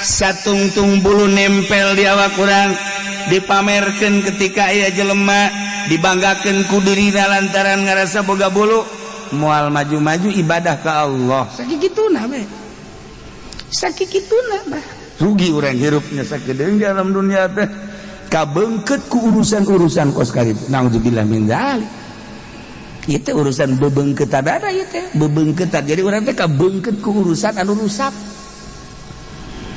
Satungtung bulu nempel di awak urang, dipamerkan ketika aya jelema, dibanggakan ku dirina lantaran ngarasa boga bulu, moal maju-maju ibadah ke Allah. Sakituna we, sakituna bah rugi urang hirupnya sakedeung di alam dunia teh, kabeungkeut ku urusan-urusan kos kitu. Naudzubillah min dzalik. Itu urusan bebeungkeutan ada ieu teh, bebeungkeutan. Jadi urang teh kabeungkeut ku urusan anu rusak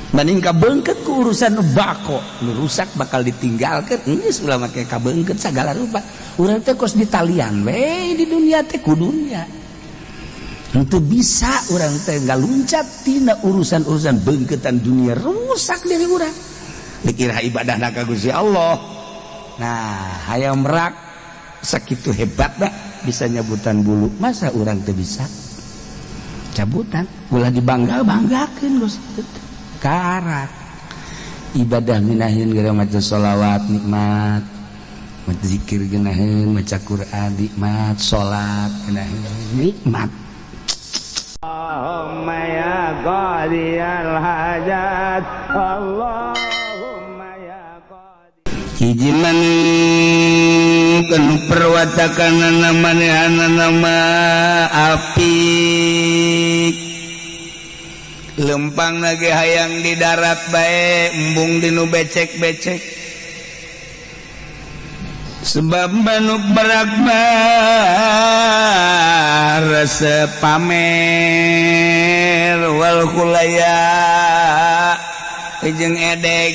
banding kabeungkeut ku urusan nu bako. Nu rusak bakal ditinggalkeun, geus ulah make kabeungkeut sagala rupa. Urang teh kos ditalian we di dunia teh ku dunia. Henteu bisa urang teh ngaluncat tina urusan-urusan beungkeutan dunia, rusak diri urang, dikira ibadah ka Gusti Allah. Nah, hayam merak sakitu hebat dah bisa nyabutan bulu, masa urang teu bisa cabutan? Ulah dibangga banggakeun Gusti. Karak ibadah minahin gara maca sholawat nikmat, maca zikir geunaheun, maca Quran nikmat, salat geunaheun nikmat. Allahumma ya qadiyal hajat, Allahumma ya qadi. Hiji kanu perwatakan manehana nama apik, lempang lagi hayang di darat bae, embung dinu becek-becek, sebab manuk merak mah resep pamer, wal khuyala jeung edeg,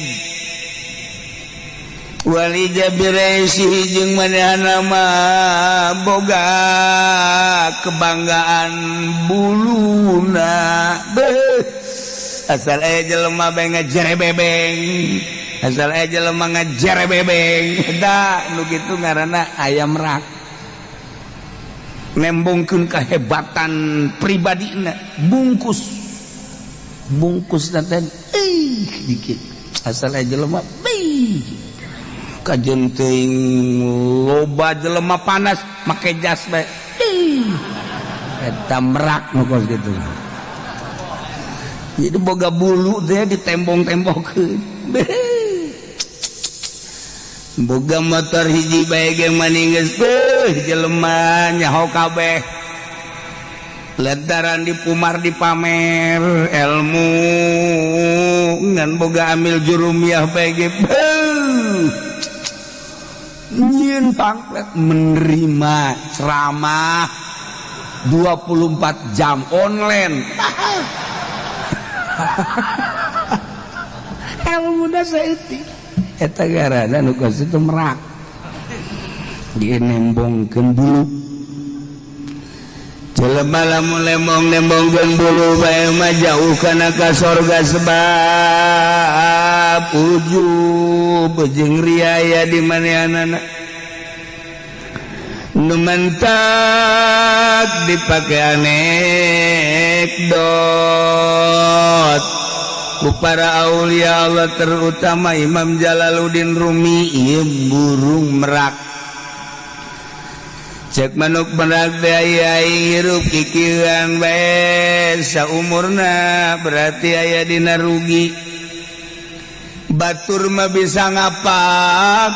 wal i'jabi ra'sihi jeung manehna mah boga kebanggaan buluna. Beuh, asal aya jelema bae ngejere bebeng, asal aya jelema ngejere bebeng. Da nu kitu ngaranna ayam merak, nembongkeun kehebatan pribadina, bungkus bungkus teh ih dikit, asal aya jelema beuh kajeun teuing loba jelema panas make jas bae. Ih, eta merak nu kos kitu. Jadi boga bulu teh ditembong-tembongkeun. Boga motor hiji bae ge maning geus beuh jelema nyaho kabeh lantaran dipumar dipamer ilmu. Ngan boga amil jurumiyah bae ge beuh nyieun pamflet, menerima ceramah 24 jam online. Ilmu saeutik eta garana nu kos itu merak, dia nembongkeun bulu. Jelema lamun lembong nembongkeun bulu bae mah jauh kana ka sorga, sebab ujub jeung riaya di manehanana nu mentak dipake anekdot ku para aulia Allah, terutama Imam Jalaluddin Rumi. Ieu burung merak, cek manuk merak teh aya hirup kikieuan bae saumurna berarti aya dina rugi. Batur mah bisa ngapa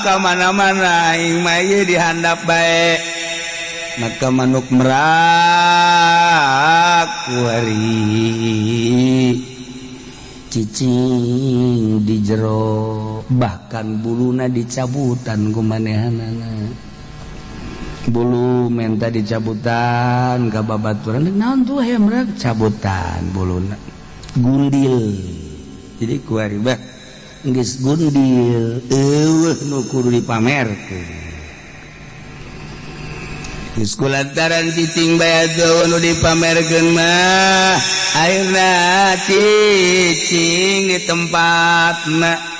ka mana-mana, aing mah ieu dihandap bae. Maka manuk merak kuari cicing di jero, bahkan buluna dicabutan ku manehanana. Bulu menta dicabutan ka babaturan, naon tuh hayam merak cabutan buluna, gundil. Jadi kuari bah geus gundil, eueuh nu kudu dipamerkeun. Geus kulantaran cicing bae nu dipamerkeun mah, akhirna cicing di tempatna.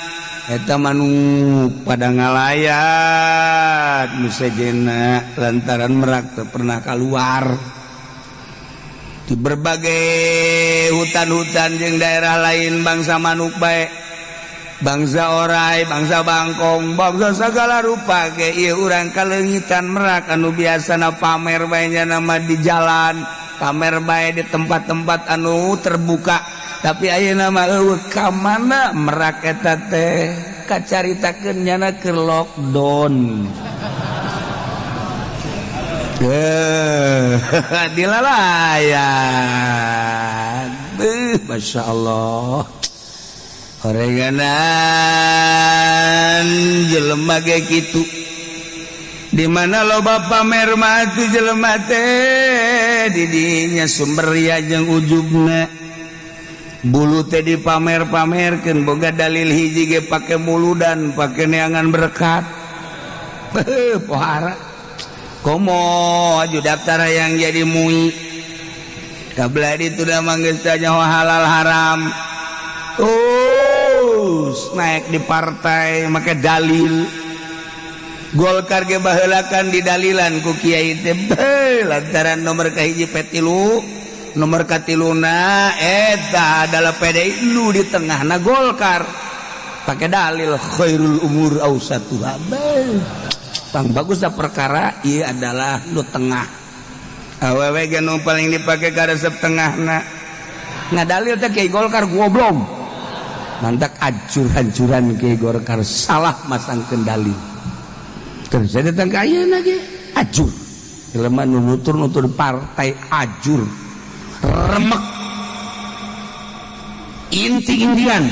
Eta manuk pada ngalayat nu sejena lantaran merak teu pernah keluar di berbagai hutan-hutan jeung daerah lain. Bangsa manuk bae, bangsa orai, bangsa bangkong, bangsa segala rupa ge ieu urang kaleungitan merak anu biasana pamer bae nya nama di jalan, pamer bae di tempat-tempat anu terbuka. Tapi ayeuna mah euweuh. Ka mana merak eta teh? Kacaritakeun nyana keur lockdown. Eh, dilalayan. Beuh, Masya Allah. Horenganan jelema ge kitu. Di mana loba pamer mah atuh jelema teh, didinya sumber ria jeung ujubna. Bulu teh dipamer-pamerkeun, boga dalil hiji ge pake muludan, pake neangan berkat. Beuh, pohara. Komo aju daftar yang jadi MUI. Kabelah itu dah manggis tanya halal haram. Terus naik di partai make dalil. Golkar ge baheulakan didalilan ku kiai teh, lantaran nomor kahiji P3, nomor katiluna eta adalah PDI, lu di tengahna Golkar. Pakai dalil khairul umur ausatuha. Bang bagus dah perkara ieu adalah nu tengah. Awewe ge nu paling dipake karesep tengahna. Ngadalil teh kiai Golkar goblok. Mantak acur-hancuran kiai Golkar salah masang kendali. Terus saya datang ke ayeuna ge acur. Jelema nu nutur-nutur partai ajur. Remek. Inti-intian.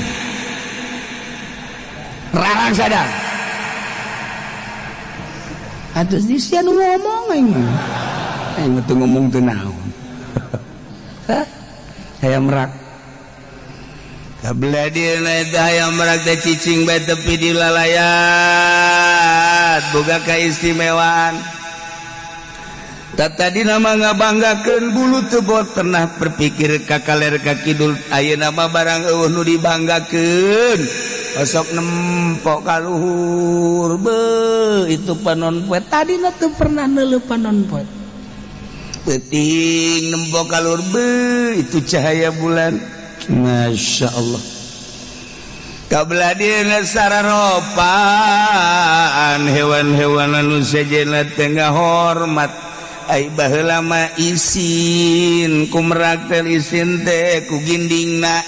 Rarang sadar. Atus di sia nu ngomong aing mah. Aing mah teu ngomong teu naon. Hah? Hayam merak. Kabelah dieuna eta hayam merak teh cicing bae tepi di lalayat. Boga keistimewaan. Tadi nama ngabanggakeun bulu teu bot pernah berpikir ka kaler ka kidul. Ayeuna mah barang euweuh nu dibanggakeun. Osok nempok ka luhur, be itu panon poe tadina teu pernah neuleuh panon poe. Peuting nempok ka luhur, be itu cahaya bulan. Masya Allah. Kabelah dieuna sararopan hewan-hewan anu sejenna teh ngahormat. Ai baheula mah isin ku merak teh, isin teh ku gindingna,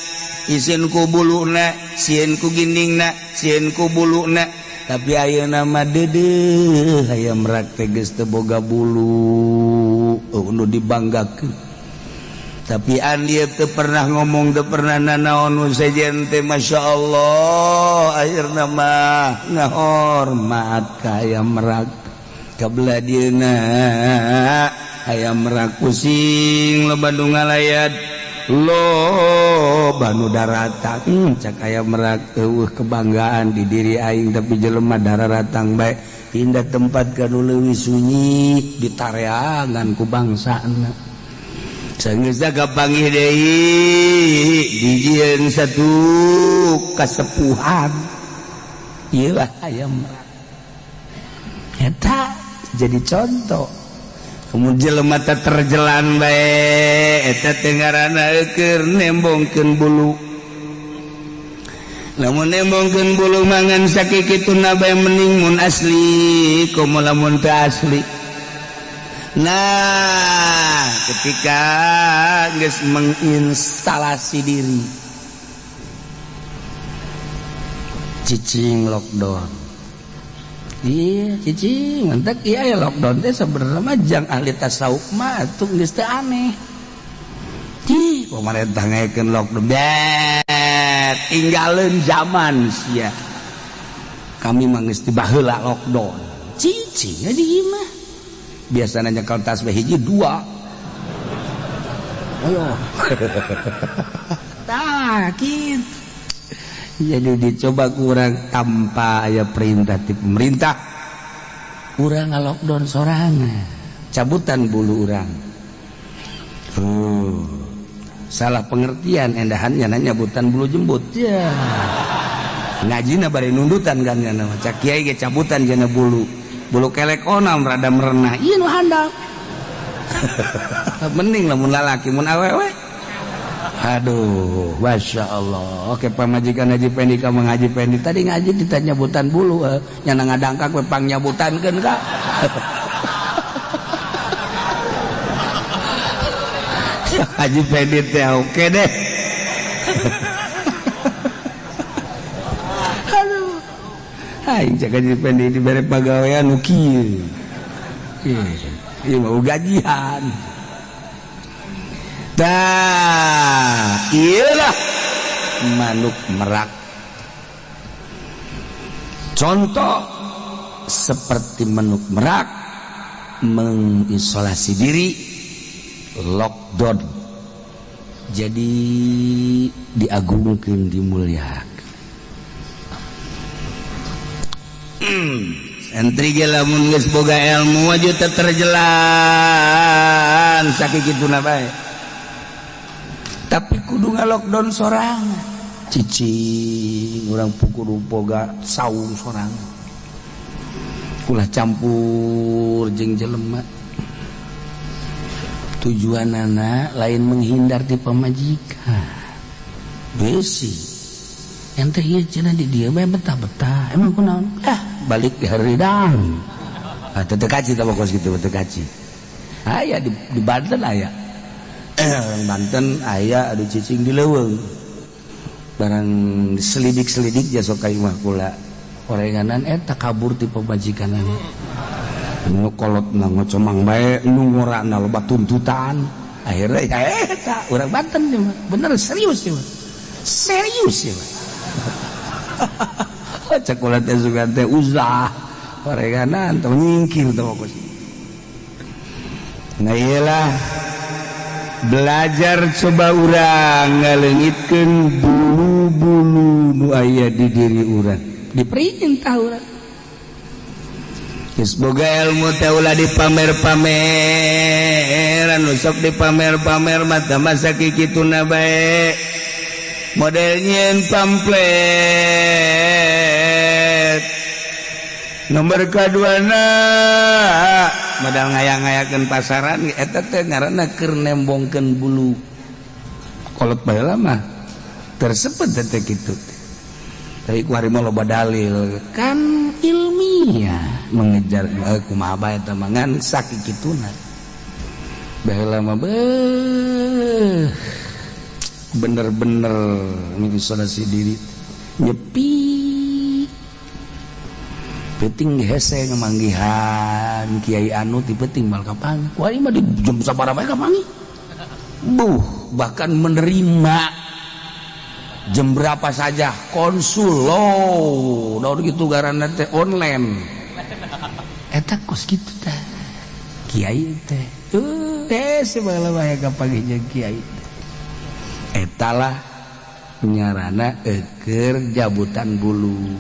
isin ku buluna, sieun ku gindingna, sieun ku buluna. Tapi ayeuna mah deudeuh hayam merak teh geus teu boga bulu, oh, nu dibanggakeun. Tapi andi teu pernah ngomong, teu pernah nanaon nu sejen teh. Masya Allah, akhirna mah ngahormat ka hayam merak. Kabelah dieuna hayam merak pusing, loba nu ngalayat, loba nu daratang. Cak hayam merak, euweuh kebanggaan di diri aing, tapi jelema dararatang bae. Pindah tempat ka nu leuwih sunyi, ditareangan ku bangsana. Sanggeus kapanggih deui, dijieun satu kasepuhan. Ieu lah hayam merak eta jadi contoh. Kemudian jelema teh terjelan bae, eta teh ngaranna keur nembongkeun bulu. Lamun nembongkeun bulu mangan sakikituna bae, mending mun asli komo lamun teu asli. Nah, ketika geus menginstalasi diri cicing lockdown. Iya, cicing mantak iya ya. Lockdown teh sebenarnya mah jang ahli tasawuf mah atuh geus teu aneh. Ih, pemerintah ngayakeun lockdown. Bet, tinggalin zaman sia. Kami mah geus ti baheula lockdown. Cicing di imah. Biasanya nyekel tasbih hiji dua. Ayo. Tah, kitu. Jadi dicoba kurang tanpa aya perintah ti pemerintah, urang lockdown sorangan, cabutan bulu urang. Salah pengertian endahannya nanya nyabutan bulu jembut ya. Ngajina bari nundutan kan nya, cak kiai ge cabutan jana bulu bulu kelek onam rada merenah, ieu nu handap. Mending lamun lalaki, mun awewe aduh, Masya Allah. Oke, pamajikan Haji Pendi ka Haji Pendi tadi ngaji ditanya nyabutan bulu, nyana ngadangkak we pang nyabutankeun ka Haji Pendi teh. Oke deh. Aing cek Haji Pendi dibere pagawean nu kieu. Ieu mau gajian. Tah, iyalah manuk merak. Contoh seperti manuk merak mengisolasi diri, lockdown. Jadi diagungkan, dimuliakan. Santri ge lamun geus boga ilmu aja teu terjelan sakituna bae. Tapi kudu nga-lockdown sorangan. Cicing urang kudu boga saung sorangan. Ulah campur jeung jelema. Tujuanana lain menghindar di pamajikan. Besi. Yang teh ieu cenah di dieu bae betah-betah. Emang kunaon? Ah, balik di haridang. Ah, teu kaci tah kos kitu teu kaci. Aya di Banten aya. Orang Banten aya anu cicing di leuweung. Barang selidik-selidik jasok ka imah kula. Orenganan eta kabur ti pamajikanana. Nu kolotna ngocomang bae, nu ngorana loba tuntutan. Akhirnya ya eta urang Banten ieu mah. Bener serius ieu mah. Serius ieu mah. Cek kula teh sugan teh uzah. Orenganan teh nyingkir teh kos. Nah iyalah belajar coba urang ngaleungitkeun bulu-bulu nu aya di diri urang. Diperintah urang. Geus boga ilmu teh ulah dipamer-pameran, nu sok dipamer-pamer mah teh masa kikituna bae. Model nyieun pamflet. Nomor kaduana modal ngayang-ngayakeun pasaran eta teh ngaranna keur nembongkeun bulu. Kolot baheula mah tersebut teh kitu. Tapi ku hari mah loba dalil kan ilmiah mengejar kumaha bae eta mah ngan sakikituna. Baheula mah beuh bener-bener mengisolasi diri nyepi. Penting hese ngemanggihan kiai anu ti penting mal kapanggih. Ku ari mah di jam sabaraha bae kapanggih. Buh, bahkan menerima jam berapa saja konsul lo daun gitu garana teh online. Eta kos kitu teh. Kiai teh. Hese baheula bae kapanggih jeung kiai. Etalah nyarana eukeur jabutan bulu.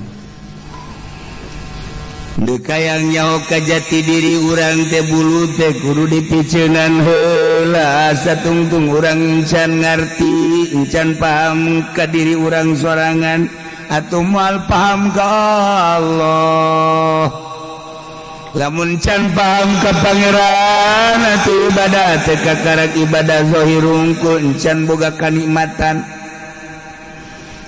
Deka yang nyaho ka jati diri urang teh bulu teh kudu dipiceunan heula satungtung urang encan ngarti encan paham ka diri urang sorangan atuh moal paham ka Allah. Lamun can paham ka Pangeran atuh ibadah teh kakarak ibadah zahir hungkul encan boga kanikmatan.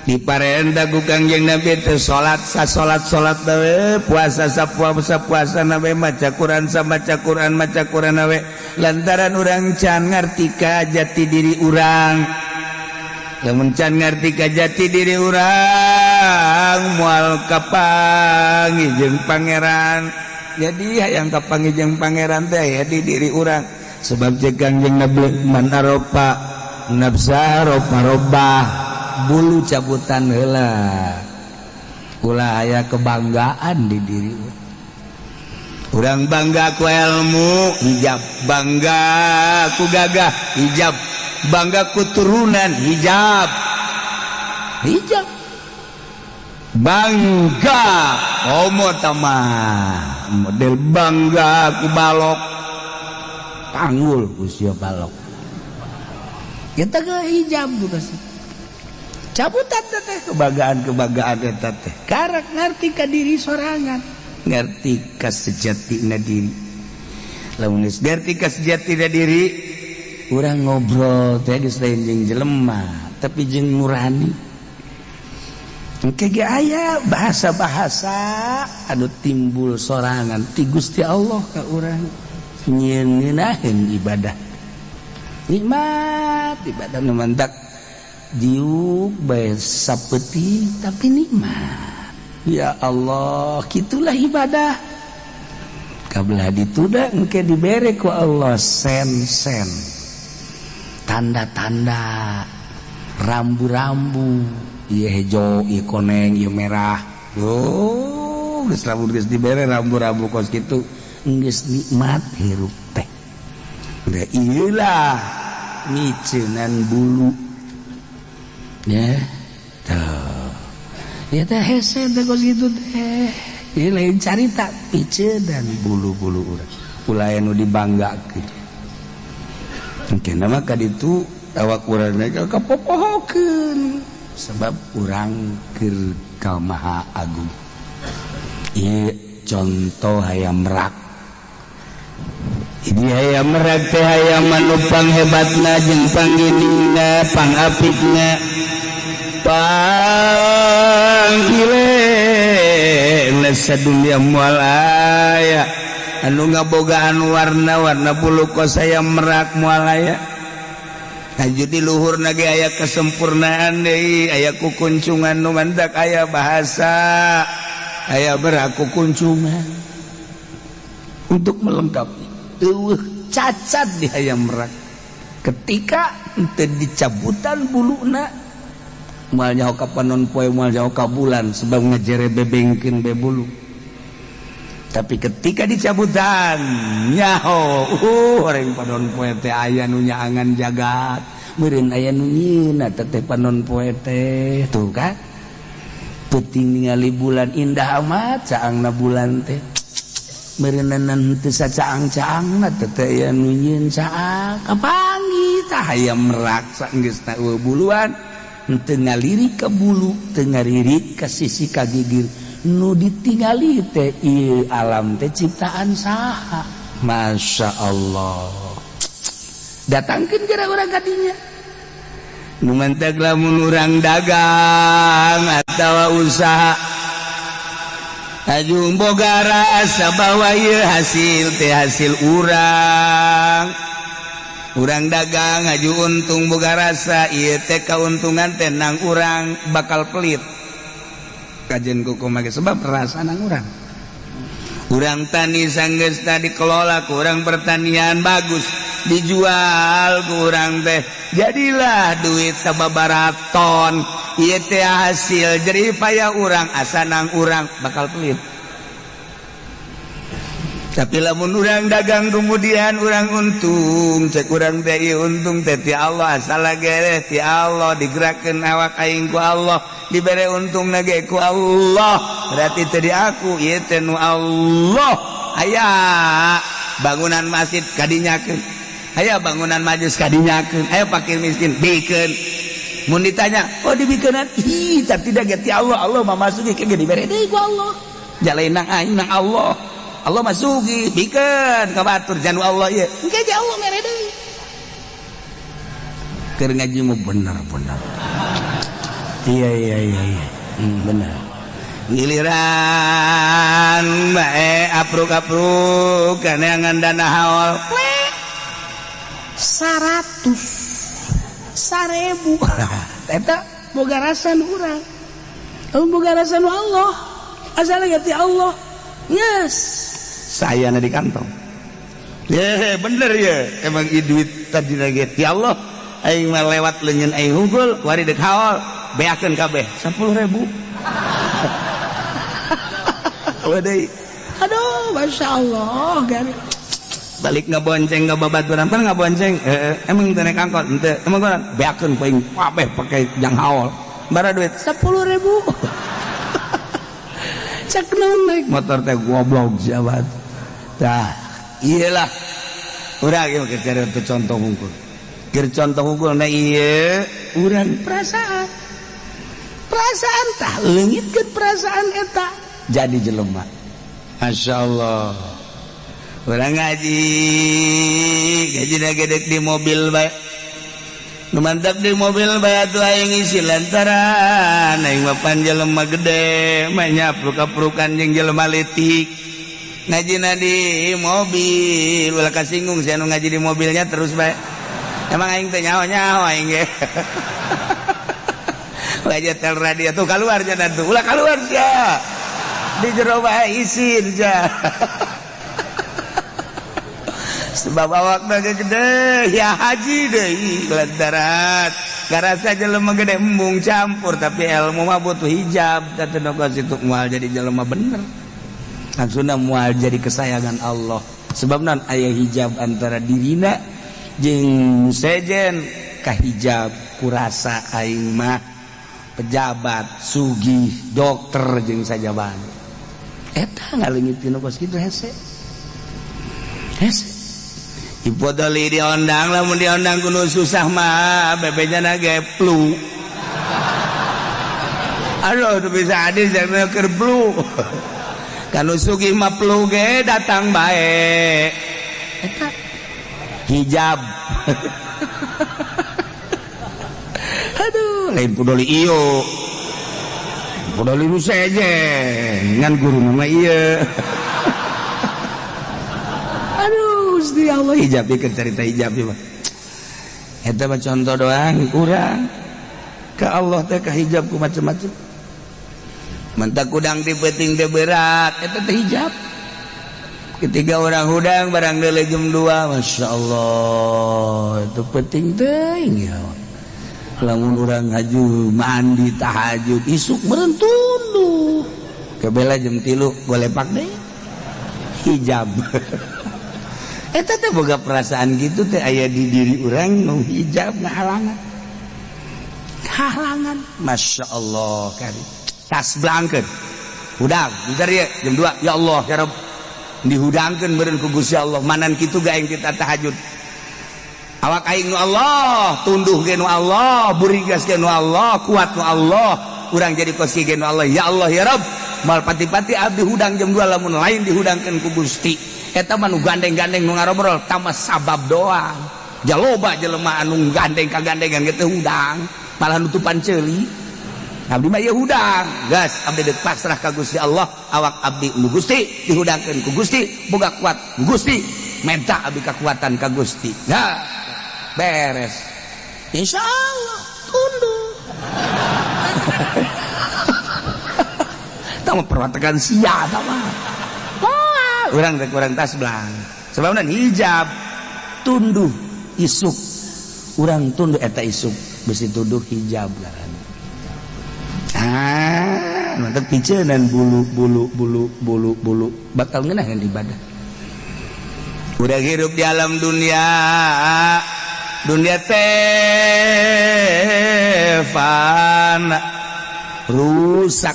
Diparenta ku Kangjeng Nabi teh salat sa salat salat we puasa sa puasa puasa na we maca Quran sa maca Quran maca Quran we lantaran urang can ngarti ka jati diri urang. Lamun can ngarti ka jati diri urang moal kapanggih jeung Pangeran. Jadi hayang kapanggih jeung Pangeran teh aya di diri urang. Sebab ceuk Kangjeng Nabi man arofa nafsa rofa robah. Bulu cabutan heula ulah aya kebanggaan di diri urang. Bangga ku ilmu hijab, bangga ku gagah hijab, bangga ku turunan hijab, hijab bangga homo tamah model bangga ku balok panggul usia balok kita ke hijab juga sih cabutan teh kebanggaan-kebanggaan eta teh karak ngarti ka diri sorangan, ngarti ka sejatina diri. Lamun geus ngarti ka sejatina diri urang ngobrol teh geus lain jeung jelema tapi jeung nurani. Engke ge aya bahasa-bahasa anu timbul sorangan ti Gusti Allah ka urang nyieun ibadah nikmat ibadah nu mantak diuk bae sapeuting tapi nikmat. Ya Allah, gitulah ibadah. Kabelah dituda engke dibere ku Allah sen-sen, tanda-tanda, rambu-rambu, ieu hejo, ieu koneng, ieu merah. Oh, geus lamun geus dibere rambu-rambu kos kitu, geus nikmat hirup teh. Da ieulah miceunan bulu ya tuh ya teh, hese teh kos kitu teh. Ieu lain carita piceunan bulu-bulu urang, ulah anu dibanggakeun. Mungkin mah kaditu awak urang kapopohokeun sebab urang keur ka Maha Agung. Ieu contoh hayam merak. Ini hayam merak teh hayam anu panghebatna jeung pangginingna, pangapikna, panggile sadunia. Moal aya anu ngabogaan warna-warna bulu kos hayam merak, moal aya. Aju di luhur ge aya kesempurnaan deui, aya kukuncungan nu mantak aya bahasa aya beraku kuncungan untuk melengkapi. Eueuh cacat di hayam merak. Ketika henteu dicabutan buluna, moal nyaho ka panon poe, moal nyaho ka bulan, sebab ngejere bebengkeun be bulu. Tapi ketika dicabutan, nyaho orang panon poe teh aya nu nyaangan jagat, meureun aya nu nyieun teh panon poe teh. Tuh kan, peuting ningali bulan indah amat caangna bulan teh, meureunan teu sacaang-caangna teh aya nu nyieun caang. Kapanggih tah hayam merak saenggeusna eueuh buluan, henteu ngalirik ka bulu, teu ngalirik ka sisi ka gigir. Nu ditingali teh ieu alam teh ciptaan saha? Masya Allah. Datangkeun kira urang kadinya. Nu mantak lamun urang dagang atawa usaha, aju boga rasa bahwa ieu hasil teh hasil urang. Urang dagang aju untung, boga rasa ieu teh kauntungan teh nang urang, bakal pelit kajen kuku make sebab rasa nang urang. Urang tani, sanggeusna dikelola kurang pertanian bagus, dijual kurang teh, jadilah duit sababaraton. Ieu teh hasil jerih payah urang, asa nang urang, bakal pelit. Tapi lamun urang dagang kemudian urang untung, cek urang teh ieu untung teh ti Allah, asal gereh ti Allah, digerakkeun awak aing ku Allah, dibere untung ge ku Allah, berarti teh di aku, ieu teh nu Allah. Aya bangunan masjid kadinyakeun, aya bangunan majlis kadinyakeun, aya fakir miskin bikeun. Mun ditanya, "Oh, dibikeunan?" Ih, tapi tidak ti Allah. Allah mah masuki ke dibere deui ku Allah, jalain nang aing nang Allah. Allah masuki bikeun ka batur janu Allah ieu, engke ge Allah mere deui. Keur ngaji mah bener-bener. Iya, bener. Giliran bae apruk-apruk kaneangan dana haul 100 1000, eta boga rasa nu urang, boga rasa nu Allah, asal ti Allah. Yes, saya di kantong ya bener ya, emang duit tadi lagi ti Allah. Aing mah lewat leungeun aing hungkul, kuari dek haul, beakeun kabeh 10.000. Waduh, aduh, masya Allah, gari. Balik ngebonceng ke babaturan, pan ngabonceng, emang teu naik angkot, henteu, emang kurang, beakeun ku aing kabeh pake jang haul. Bara duit 10.000. Cek naon naik motor teh goblok jabat. Tah, iyalah. Urang ieu keur cari contoh hungkul. Keur contoh hungkul na ieu urang perasaan. Perasaan tah leungitkeun perasaan eta jadi jelema. Masya Allah. Urang ngaji, ngaji gedek di mobil bae. Nu mantap di mobil bae atuh aing isi lantaran aing mah pan jelema gede, mah nyapruk-aprukan jeung jelema leutik. Ngajina di mobil, ulah kasinggung sia nu ngaji di mobilnya terus bae. Emang aing teh nyaho-nyaho aing ge. Wajah radio tuh keluar jangan tuh ulah keluar sia di jero bae isin sia. Sebab awakna gede ya haji deui lantaran garasa jelema gede embung campur tapi ilmu mah butuh hijab teh nu situ moal jadi jelema bener. Maksudna moal jadi kesayangan Allah sebab non aya hijab antara dirina jeung sejen kahijab kurasa aing mah pejabat sugih dokter jeung sajaban eta ngaleungit tinu kos kitu hese hese. Ipodoli diondang lamun diondang kudu susah mah bebenya ge flu. Aduh teu bisa hadis jangan keur flu. Kanu sugih mah flu ge datang bae. Eta hijab. Aduh lain pudoli ieu. Pudoli nu sejen ngan guru mah ieu. Aduh Gusti Allah hijab ieu cerita hijab ieu mah. Eta mah contoh doang kurang. Ka Allah teh ka hijab ku macem-macem. Mentak kudang di peuting teh berat eta teh hijab. Ketika orang hudang barang deuleu jam 2 Masya Allah itu penting teuing ya. Lamun urang haju mandi tahajud isuk meureun tunduh. Kebela jam 3 golepak deui hijab. Eta teh boga perasaan gitu teh aya di diri urang nu hijab ngahalangan. Halangan Masya Allah kari. Tas blangkeun. Hudang bentar ya jam 2 ya Allah ya Rabb. Dihudangkeun meureun ku Gusti Allah manan kitu gaeng kita tahajud. Awak aing nu Allah, tunduh ge nu Allah, burigas ge nu Allah, kuat nu Allah, urang jadi kos ge nu Allah. Ya Allah ya Rabb. Mal pati-pati abdi hudang jam 2 lamun lain dihudangkeun ku Gusti. Eta mah nu gandeng-gandeng nu ngarobrol tama sabab doang. Jaloba jelema anu gandeng kagandengan ge teu hudang, malah nutupan ceuli. Abdi mah ieu hudang, gas abdi deuk pasrah ka Gusti Allah, awak abdi nu Gusti dihudangkeun ku Gusti, boga kuat ku Gusti, menta abdi kekuatan ka Gusti. Nah, beres. Insya Allah tunduk. Tama perwatekan sia tama. Wah, urang rek urang tas belang. Sebabna hijab tunduh isuk. Urang tunduh eta isuk besi tunduh hijab ngaranna. Ah, mantep picenan bulu bulu bulu bulu bulu bakal ngeunaheun ibadah. Udah hirup di alam dunia, dunia teh fana rusak.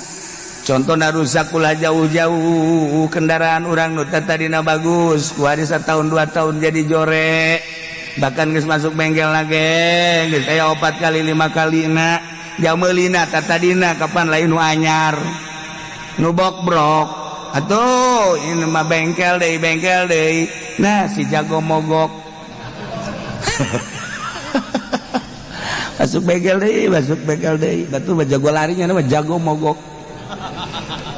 Contohna rusak ulah jauh-jauh kendaraan urang nu tadina bagus, kuari satahun 2 tahun jadi jorek. Bahkan geus masuk bengkel lagi, geus aya 4 kali 5 kali na. Jamelina tatadina kapan lain nu anyar nu bokbrok atuh ini mah bengkel deui nah si jago mogok masuk bengkel deui batu mah jago larinya nama jago mogok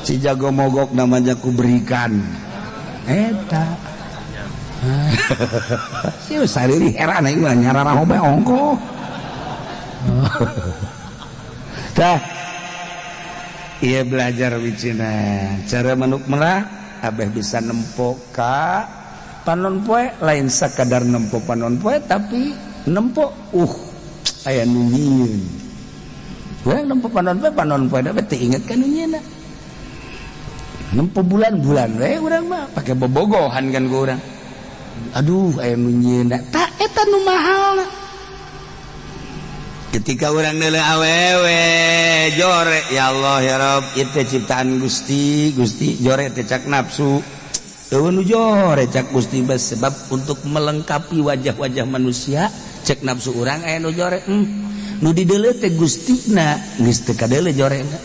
si jago mogok namanya ku berikan eta si sariri heran aing mah nyarara hobe ongkoh. Tah iya belajar wicina cara manuk merak abeh bisa nempo ka panon poe lain sakadar nempo panon poe tapi nempo aya nu nyieun urang nempo panon poe da teu inget ka nu nyieunna nempo bulan-bulan we urang mah pake bobogohan kan ku urang aduh aya nu nyieunna tah eta nu mahalna. Ketika orang nilai awewe jore ya Allah ya Rabb itu ciptaan Gusti Gusti jore teh cak nafsu eueun nu jore cak Gusti sebab untuk melengkapi wajah-wajah manusia cek nafsu urang aya nu jore nu dideuleu teh Gustina geus teu kadeuleu jorena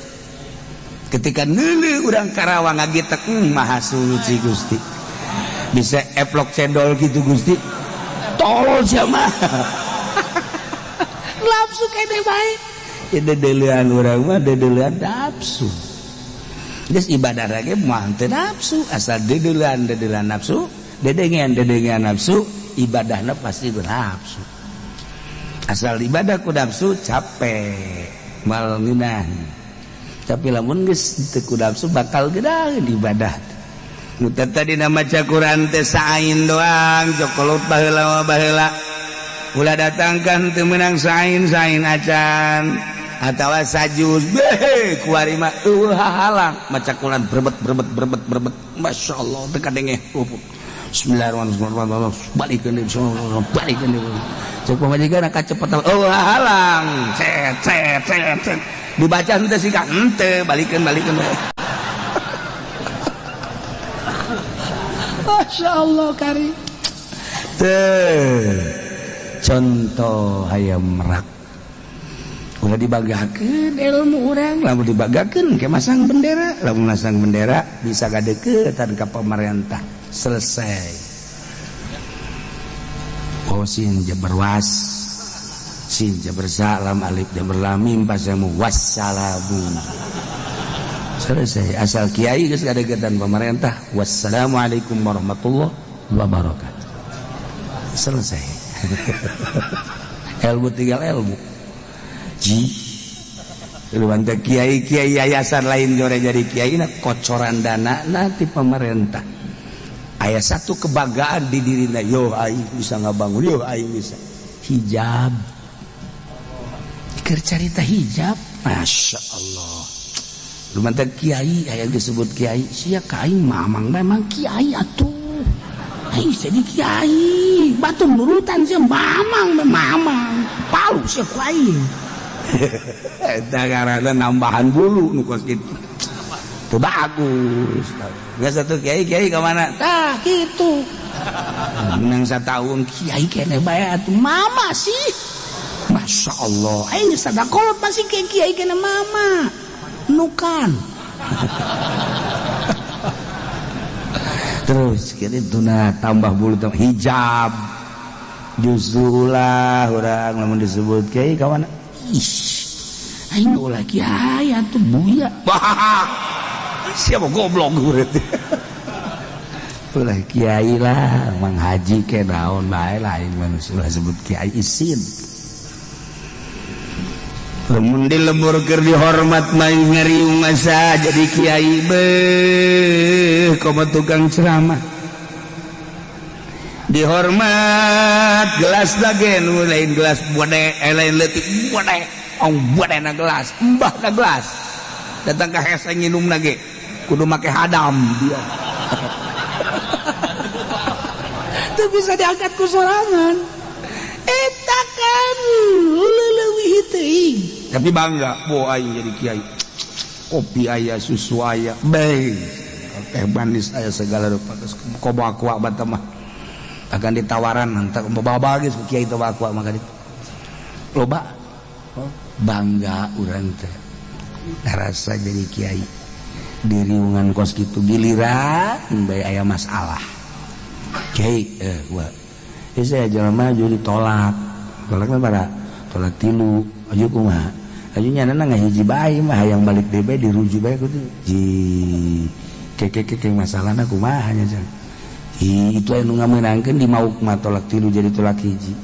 ketika neuleuh urang Karawang ngagitek maha suci Gusti bisa eplok cendol gitu Gusti tolol sia mah nafsu kene bae ya dedelean urang mah dedelean nafsu geus ibadah lagi mah teu nafsu asal dedelean dedelean nafsu dedengean dedengean nafsu ibadahna pasti bernafsu asal ibadah ku nafsu capek. Mal ngeunah. Tapi lamun geus teu ku nafsu bakal gedaheun ibadah. Nu tadi maca Quran teh sain doang, jokolot baheula mah baheula. Ulah datangkan teu meunang sain-sain acan atawa sajuz beh kuari mah eueuh hahalang maca Quran berebet berebet berebet berebet, masyaallah teu kadenge. Bismillahirrahmanirrahim, balikeun deui, balikeun deui. Cek pamajikan kacepetan, eueuh hahalang, cet cet cet cet, dibaca henteu sih ka henteu, balikeun balikeun. Masyaallah kari teh contoh hayam merak. Ulah dibanggakeun ilmu urang, lamun dibanggakeun ke masang bendera, lamun masang bendera bisa gadeukeutan ka pemerintah. Selesai. Oh sin jabar was, sin jabar salam, alif jabar lam mim pasamu wassalamu. Selesai. Asal kiai geus gadeukeutan pemerintah, wassalamualaikum warahmatullahi wabarakatuh. Selesai. Ilmu tinggal ilmu. Ji lu mantep kiai-kiai yayasan lain jore jadi kiai na kocoran dana nanti pemerintah. Aya satu kebanggaan di dirina, yo aing bisa ngabangun, yo aing bisa hijab. Keur carita hijab, masya Allah. Lu mantep kiai aya disebut kiai, sia ka aing mamang memang kiai atuh. Aing jadi kiai, batur nurutan sia mamang mamang. Palu sia ku aing. Eta karena nambahan bulu nu kos kitu. Teu bagus. Geus satu kiai-kiai ka mana? Tah kitu. Menang satahun kiai keneh bae atuh mama sih. Masya Allah, aing geus sadakolot masih kiai keneh mama. Nukan. Terus kitu tuna tambah bulu tambah hijab. Justru ulah urang lamun disebut kiai ka mana? Ih, aing ulah kiai atuh buya. Siapa goblok berarti. Ulah kiai lah, mang haji ke naon bae lah aing manusia ulah sebut kiai isin. Lamun di lembur keur dihormat mah ngariung masa jadi kiai beuh komo tukang ceramah. Dihormat gelas lagi nu lain gelas bode, lain leutik bode, ong bode na gelas, embah na gelas. Datang ka hese nginum lagi kudu make hadam dia. Teu bisa diangkat ku sorangan. Eta kan leuwih teuing. Tapi bangga, bo aing jadi kiai. Kopi aya, susu aya, bae. Teh manis aya segala rupa geus komo aqua bata mah. Akan ditawaran entar bawa geus ku kiai teh aqua maka ditu. Loba bangga urang teh. Ngarasa jadi kiai. Diriungan kos kitu giliran bae aya masalah. Kiai gua. Ieu saya jelema maju ditolak. Tolakna bara tolak tilu, aju kumaha? Aju nyanana ngahiji bae mah hayang balik deui bae dirujuk bae kudu. Ji keke masalahna kumaha nya jang. Ih, itu anu ngamenangkeun di mauk mah tolak tilu jadi tolak hiji.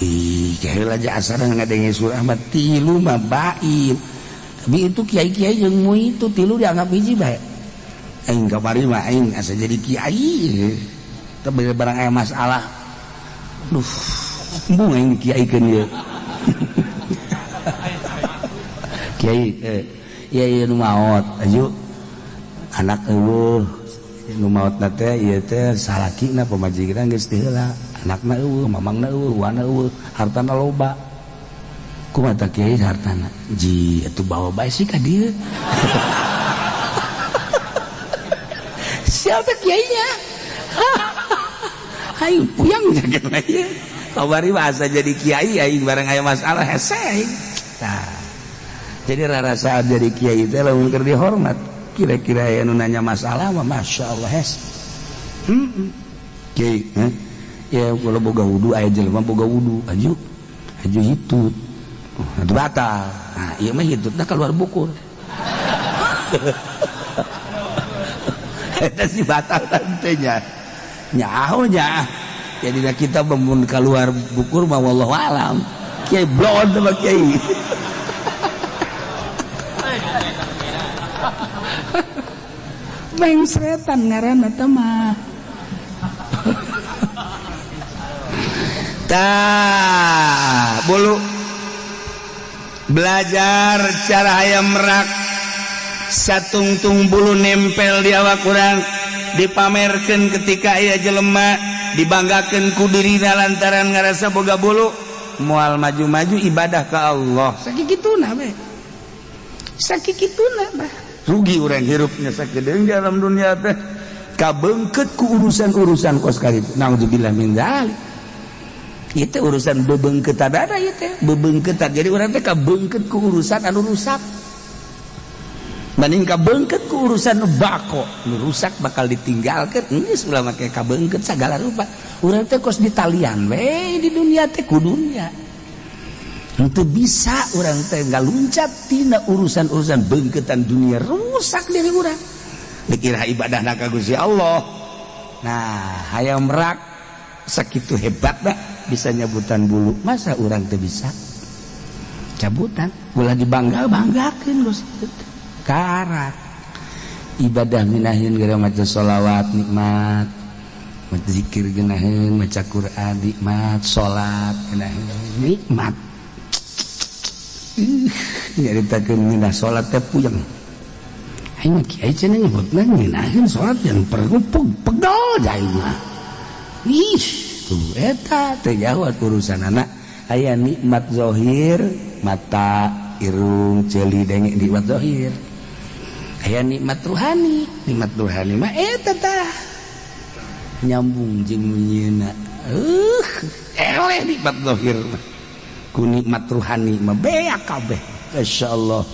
Ih, kaheula aja asana ngadenge surah mah tilu mah bain. Tapi itu kiai-kiai jeung mu itu tilu dianggap hiji bae. Aing kamari mah aing asa jadi kiai. Teu barang aya masalah. Duh, embung aing dikiaikeun ieu. Kiai ieu ieu nu maot aju anak eueuh nu maotna teh ieu teh salakina pamajikan geus teu heula, anakna eueuh, mamangna eueuh, wana eueuh, hartana loba. Kumaha tah kiai hartana? Ji atuh bawa bae sih ka dieu. Siapa kiainya? Aing puyang jaga ieu. Kamari mah asa jadi kiai aing bareng aya masalah hese aing. Tah. Jadi rarasaan jadi kiai teh lamun keur dihormat, kira-kira aya nu nanya masalah mah masyaallah hese. Kiai, heh. Ya kalau boga wudu aya jelema boga wudu, aju aju hitut. Oh, itu batal. Nah, ieu mah hitutna keluar bukur. Eta sih batal tantenya. Nyaho nya. Jadi kita mun keluar bukur mah wallahu alam. Kiai blon sama kiai. Mengsretan ngaranna teh mah. Tah, bulu belajar cara hayam merak, satungtung bulu nempel di awak urang, dipamerkeun ketika aya jelema, dibanggakeun ku dirina lantaran ngarasa boga bulu, moal maju-maju ibadah ka Allah. Sakituna we, sakituna bah. Rugi urang hirupnya sakedeung di alam dunia teh, kabeungkeut ku urusan-urusan kos kitu. Naudzubillah min dzalik. Itu urusan bebeungkeutan ada ieu teh, bebeungkeutan. Jadi urang teh kabeungkeut ku urusan anu rusak. Banding kabeungkeut ku urusan bako, nu rusak bakal ditinggalkeun. Geus ulah make kabeungkeut sagala rupa. Urang teh kos ditalian we di dunia teh ku dunia. Henteu bisa urang teh ngaluncat tina urusan-urusan beungkeutan dunia, rusak diri urang. Dikira ibadahna ka Gusti Allah. Nah, hayam merak sakitu hebatna bisa nyabutan bulu, masa urang teu bisa cabutan? Ulah dibangga-banggakeun geus kitu. Karak ibadah minahin gara maca sholawat nikmat, maca zikir geunaheun, maca Quran nikmat, salat geunaheun nikmat. Nyaritakeun ngeunah salat teh puyeng. Aing mah kiai cenah nyebutna ngeunaheun salat yang perlu pegel aing mah. Ih, tuh eta teh jauh urusanana. Aya nikmat zahir, mata, irung, ceuli, denge, nikmat zahir. Aya nikmat ruhani, nikmat ruhani mah eta tah nyambung jeung nyeuna. Eleh nikmat zahir mah ku nikmat ruhani mah beak kabeh. Masyaallah,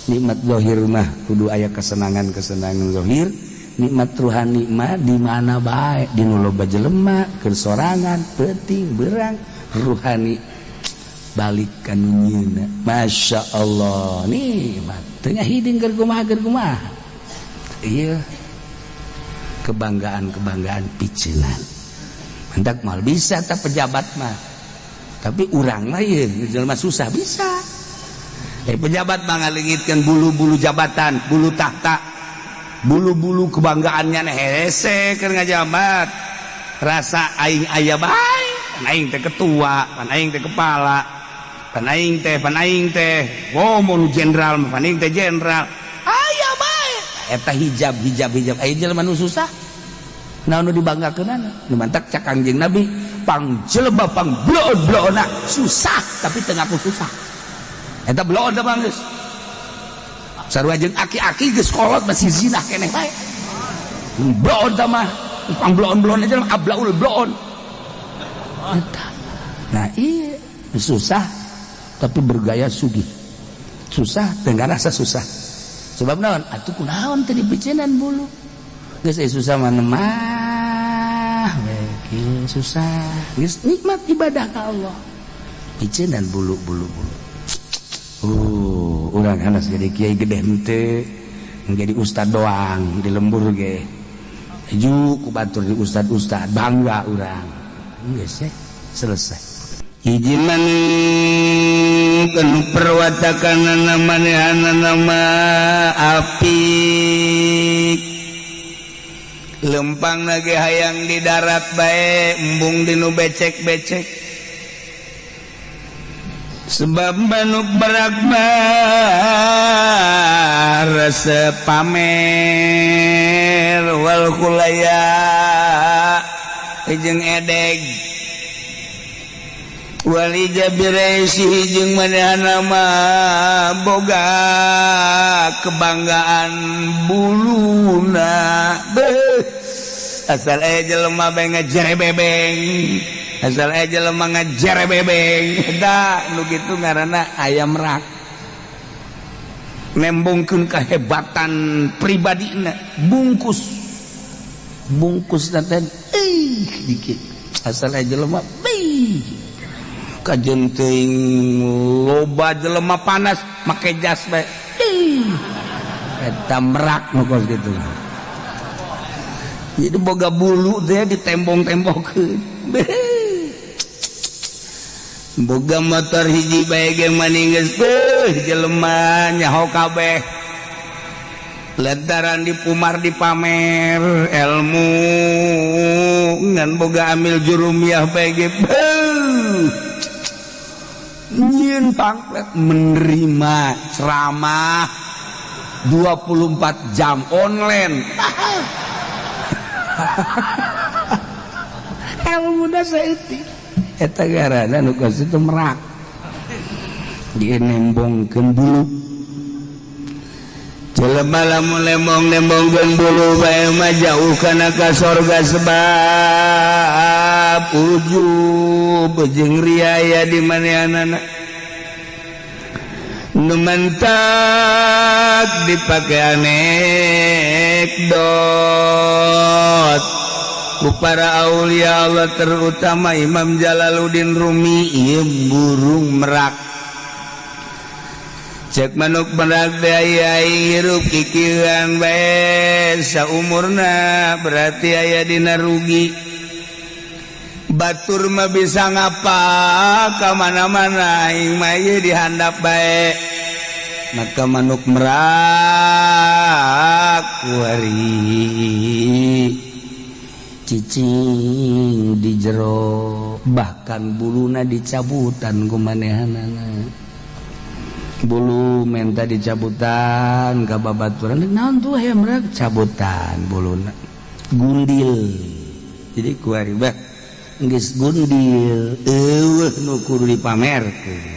nikmat zahir mah kudu aya kesenangan-kesenangan zahir. Nikmat ruhani mah di mana bae, di nu loba jelema, keur sorangan, peuting, berang, ruhani balik ka nu nyieuna. Masya Allah, nikmat teu ngahiding keur kumaha keur kumaha. Ieu kebanggaan-kebanggaan piceunan. Mantak moal bisa tah pejabat mah. Tapi urang mah ieu jelema susah bisa. Pejabat mah ngalengitkeun bulu-bulu jabatan, bulu tahta, bulu-bulu kebanggaannya hese keur ngajabat. Rasa aing aya bae, pan aing teh ketua, pan aing teh kepala, pan aing teh, pan aing teh, oh mun jenderal, pan aing teh jenderal. Aya bae. Eta hijab, hijab, hijab. Aya jelema nu susah. Naon nu dibanggakeunana? Nu mantak cak Kangjeng Nabi, pang jelema pang bloon-bloonna susah tapi teu ngaku susah. Eta bloon teh bang geus. Sarua jeung aki-aki geus kolot masih zinah keneh bae. Bloon teh mah pang bloon-bloon aja ablaul bloon. Eta. Nah, iya susah tapi bergaya sugih. Susah teu ngarasa susah. Sebab naon? Atuh kunaon teh dipiceunan bulu. Geus susah mah mah we kieu susah. Geus nikmat ibadah ka Allah. Piceunan bulu-bulu bulu. Urang hanas jadi kiai gede henteu, jadi ustad doang di lembur ge. Ju ku batur di ustad-ustad bangga urang. Geus selesai. Hiji manuk anu perwatakanana manehanana mah apik. Lempang ge hayang di darat bae, embung di nu becek-becek. Sebab manuk berak mah resep pamer wal kulaya jeung edeg wali jabiresi jeung manehna mah boga kebanggaan buluna. Beuh, asal aya jelema bae ngejere bebeng, asal aya jelema ngejere bebeng. Da nu kitu ngaranna ayam rak, nembongkeun kehebatan pribadina, bungkus bungkus teh dikit asal aya jelema beuh kajen teuing loba jelema panas make jas bae. Eta merak nu kos kitu. Jadi boga bulu teh ditembong-tembongkeun. Boga motor hiji bae ge maning geus beuh jelema nyaho kabeh. Lantaran dipumar, dipamer ilmu ngan boga amil jurumiyah bae ge nyieun pamflet menerima ceramah 24 jam online. Ilmu saeutik eta garana nu kos itu merak dia nembongkeun bulu. Jelema lamun lembong nembongkeun bulu bae mah jauh kana ka sorga, sebab ujub jeung riaya di manehanana nu mantak dipake anekdot ku para aulia Allah, terutama Imam Jalaluddin Rumi. Ieu burung merak, cek manuk merak teh aya hirup kikieuan bae saumurna, berarti aya dina rugi. Batur mah bisa ngapa ka mana-mana, aing mah ieu dihandap bae. Maka manuk merak kuari cicing di jero, bahkan buluna dicabutan ku manehanana. Bulu menta dicabutan ka babaturan, naon tuh hayam merak cabutan buluna gundil. Jadi kuari bah geus gundil, eueuh nu kudu dipamerkeun.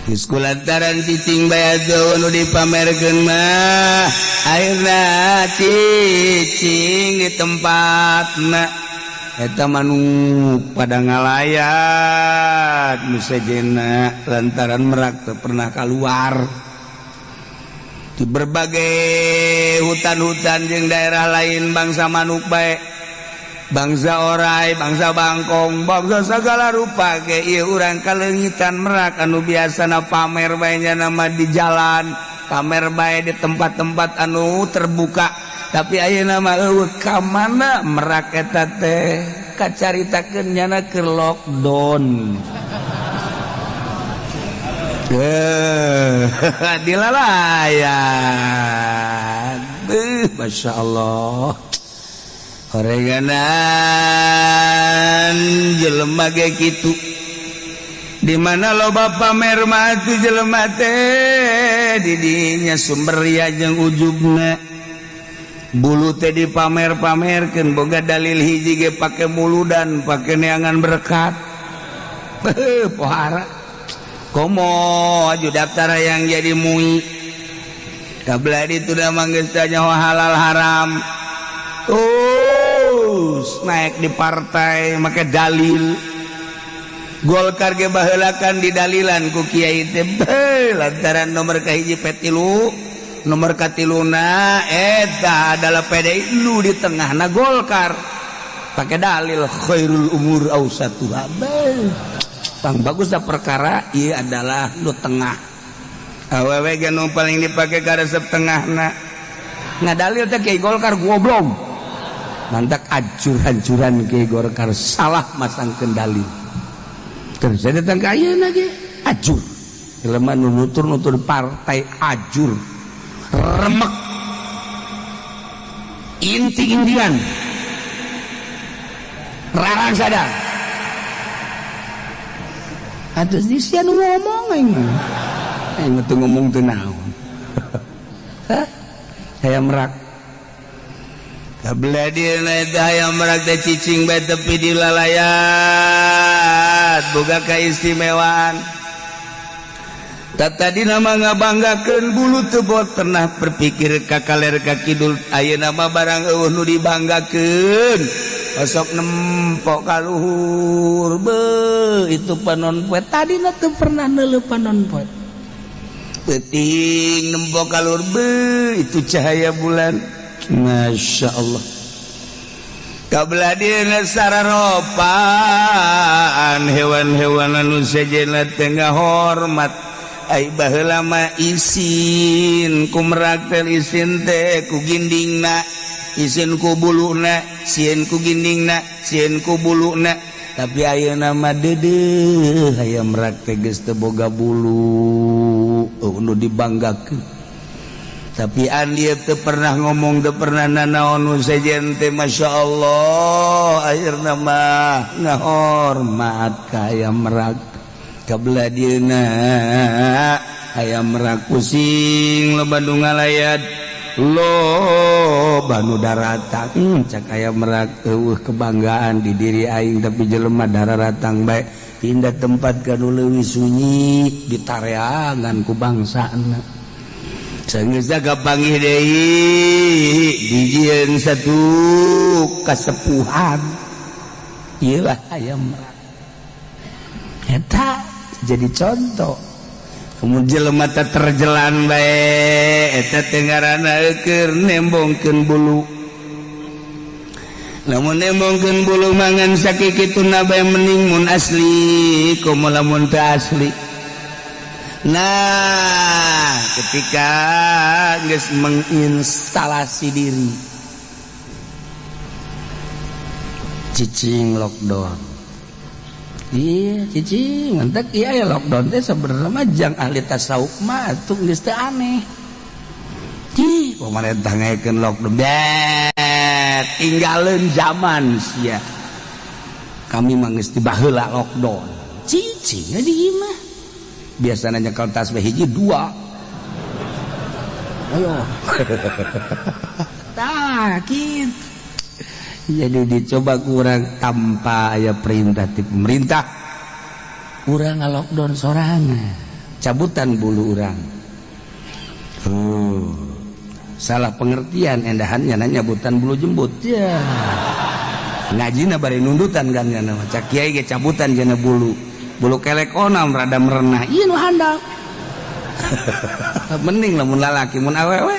Geus kulantaran cicing bae atuh nu dipamerkeun mah, akhirna cicing di tempatna eta manuk pada ngalayat nu sejena, lantaran merak teu pernah keluar di berbagai hutan-hutan jeung daerah lain. Bangsa manuk bae, bangsa orai, bangsa bangkong, bangsa segala rupa ge ieu urang kaleungitan merak anu biasana pamer bae nama di jalan, pamer bae di tempat-tempat anu terbuka. Tapi ayeuna mah eueuh. Ka mana merak eta teh? Kacaritakeun nyana keur lockdown. Eh, dilalayan. Masya Allah. Horeganan jelema ge kitu. Di mana loba pamer mah atuh jelema teh didinya sumber ria jeung ujubna. Bulu teh dipamer-pamerkeun, boga dalil hiji ge pake muludan, pake neangan berkat. Beuh, pohara. Komo aju daftar yang jadi MUI. Kabla itu udah manggis tanya halal haram. Terus naik di partai make dalil. Golkar ge baheulakan didalilan ku kiai teh, lantaran nomor kahiji P3, nomor katiluna eta adalah PDI, nu di tengahna Golkar, pakai dalil khairul umur ausatuha. Bang, bagus dah perkara ieu adalah nu tengah. Awewe ge nu paling dipake karesep tengahna. Ngadalil teh kiai Golkar goblok. Mantak acur-ancuran kiai Golkar salah masang kendali. Terus saya datang ke ayeuna ge ajur. Jelema nu nutur-nutur partai ajur. Remek. Inti Indian. Rarang sadar. Aduh, di sia nu ngomong aing mah. Aing mah teu ngomong teu naon. Hah? Hayam merak. Kabelah dieuna eta hayam merak teh cicing bae tepi di lalayat, boga kaistimewaan. Tadi nama ngabanggakeun bulu teu bot pernah berpikir ka kaler ka kidul. Ayeuna mah barang eueuh nu dibanggakeun, osok nempok ka luhur. Be, itu panon poe, tadina teu pernah neuleuh panon poe. Peuting nempok ka luhur, be, itu cahaya bulan, Masya Allah. Kabelah dieuna sararopaan hewan-hewan anu sejenna teh ngahormat. Ai baheula mah isin ku merak teh, isin teh ku gindingna, isin ku buluna, sieun ku gindingna, sieun ku buluna. Tapi ayeuna mah deudeuh hayam merak teh geus teu boga bulu, nu dibanggakeun. Tapi dia teu pernah ngomong, teu pernah nanaon nu sejen teh, Masya Allah, akhirna mah ngahormat ka ayam merak. Kabelah dieuna ayam merak pusing, loba nu ngalayat, loba nu daratang. Cak ayam merak, eueuh kebanggaan di diri aing, tapi jelema dararatang bae. Pindah tempat ka nu leuwih sunyi, ditareangan ku bangsana. Sanggeus kapanggih deui, dijieun satu kasepuhan. Ieu lah ayam merak eta jadi contoh. Kemudian jelema teh terjelan bae, eta teh ngaranna keur nembongkeun bulu. Lamun nembongkeun bulu mangan sakikituna bae, mending mun asli komo lamun teu asli. Nah, ketika geus menginstalasi diri, cicing lockdown. Iya, cicing entek iya ya lockdown teh sebenarnya mah jang ahli tasawuf mah atuh geus teu aneh. Ih, pemerintah ngaekeun lockdown. Bet, tinggalin zaman sia. Kami mah geus dibaheula lockdown. Cicing di imah. Biasanya nyekel tasbih hiji dua. Ayo. Tah, kitu. Jadi dicoba kurang tanpa aya perintah ti pemerintah. Urang ngalockdown sorangan. Cabutan bulu urang. Salah pengertian endahannya nanya nyabutan bulu jembut. Ya. Ngajina bari nundutan kan nya mah. Cak kiai ge cabutan jana bulu. Bulu kelek onam rada merenah. Ieu nu handap. Mending lamun lalaki, mun awewe.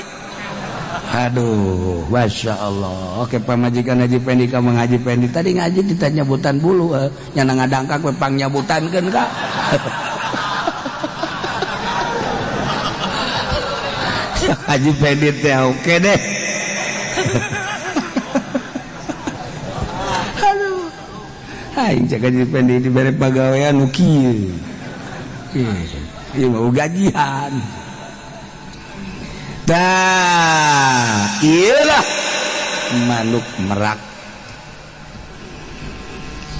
Aduh, Masya Allah. Oke, pamajikan Haji Pendi ka Mang Haji Pendi tadi ngaji ditanya nyabutan bulu, nyana ngadangkak we pang nyabutankeun ka. Haji Pendi teh oke deh. Aduh. Aing cek Haji Pendi dibere pagawean nu kieu. Ieu mau gajian. Dah, iyalah manuk merak.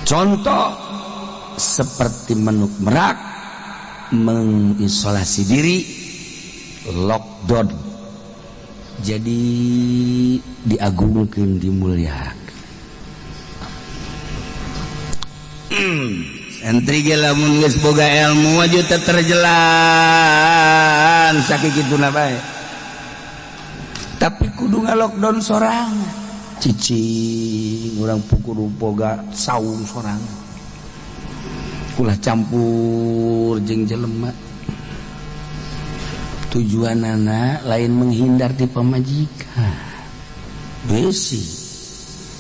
Contoh seperti manuk merak mengisolasi diri, lockdown. Jadi diagungkeun, dimuliakeun. Santri ge lamun geus boga ilmu aju teu terjelan sakituna bae. Tapi kudu ngalockdown sorangan. Cicing urang kudu boga saung sorangan. Ulah campur jeung jelema. Tujuanana lain menghindar ti pamajikan. Besi.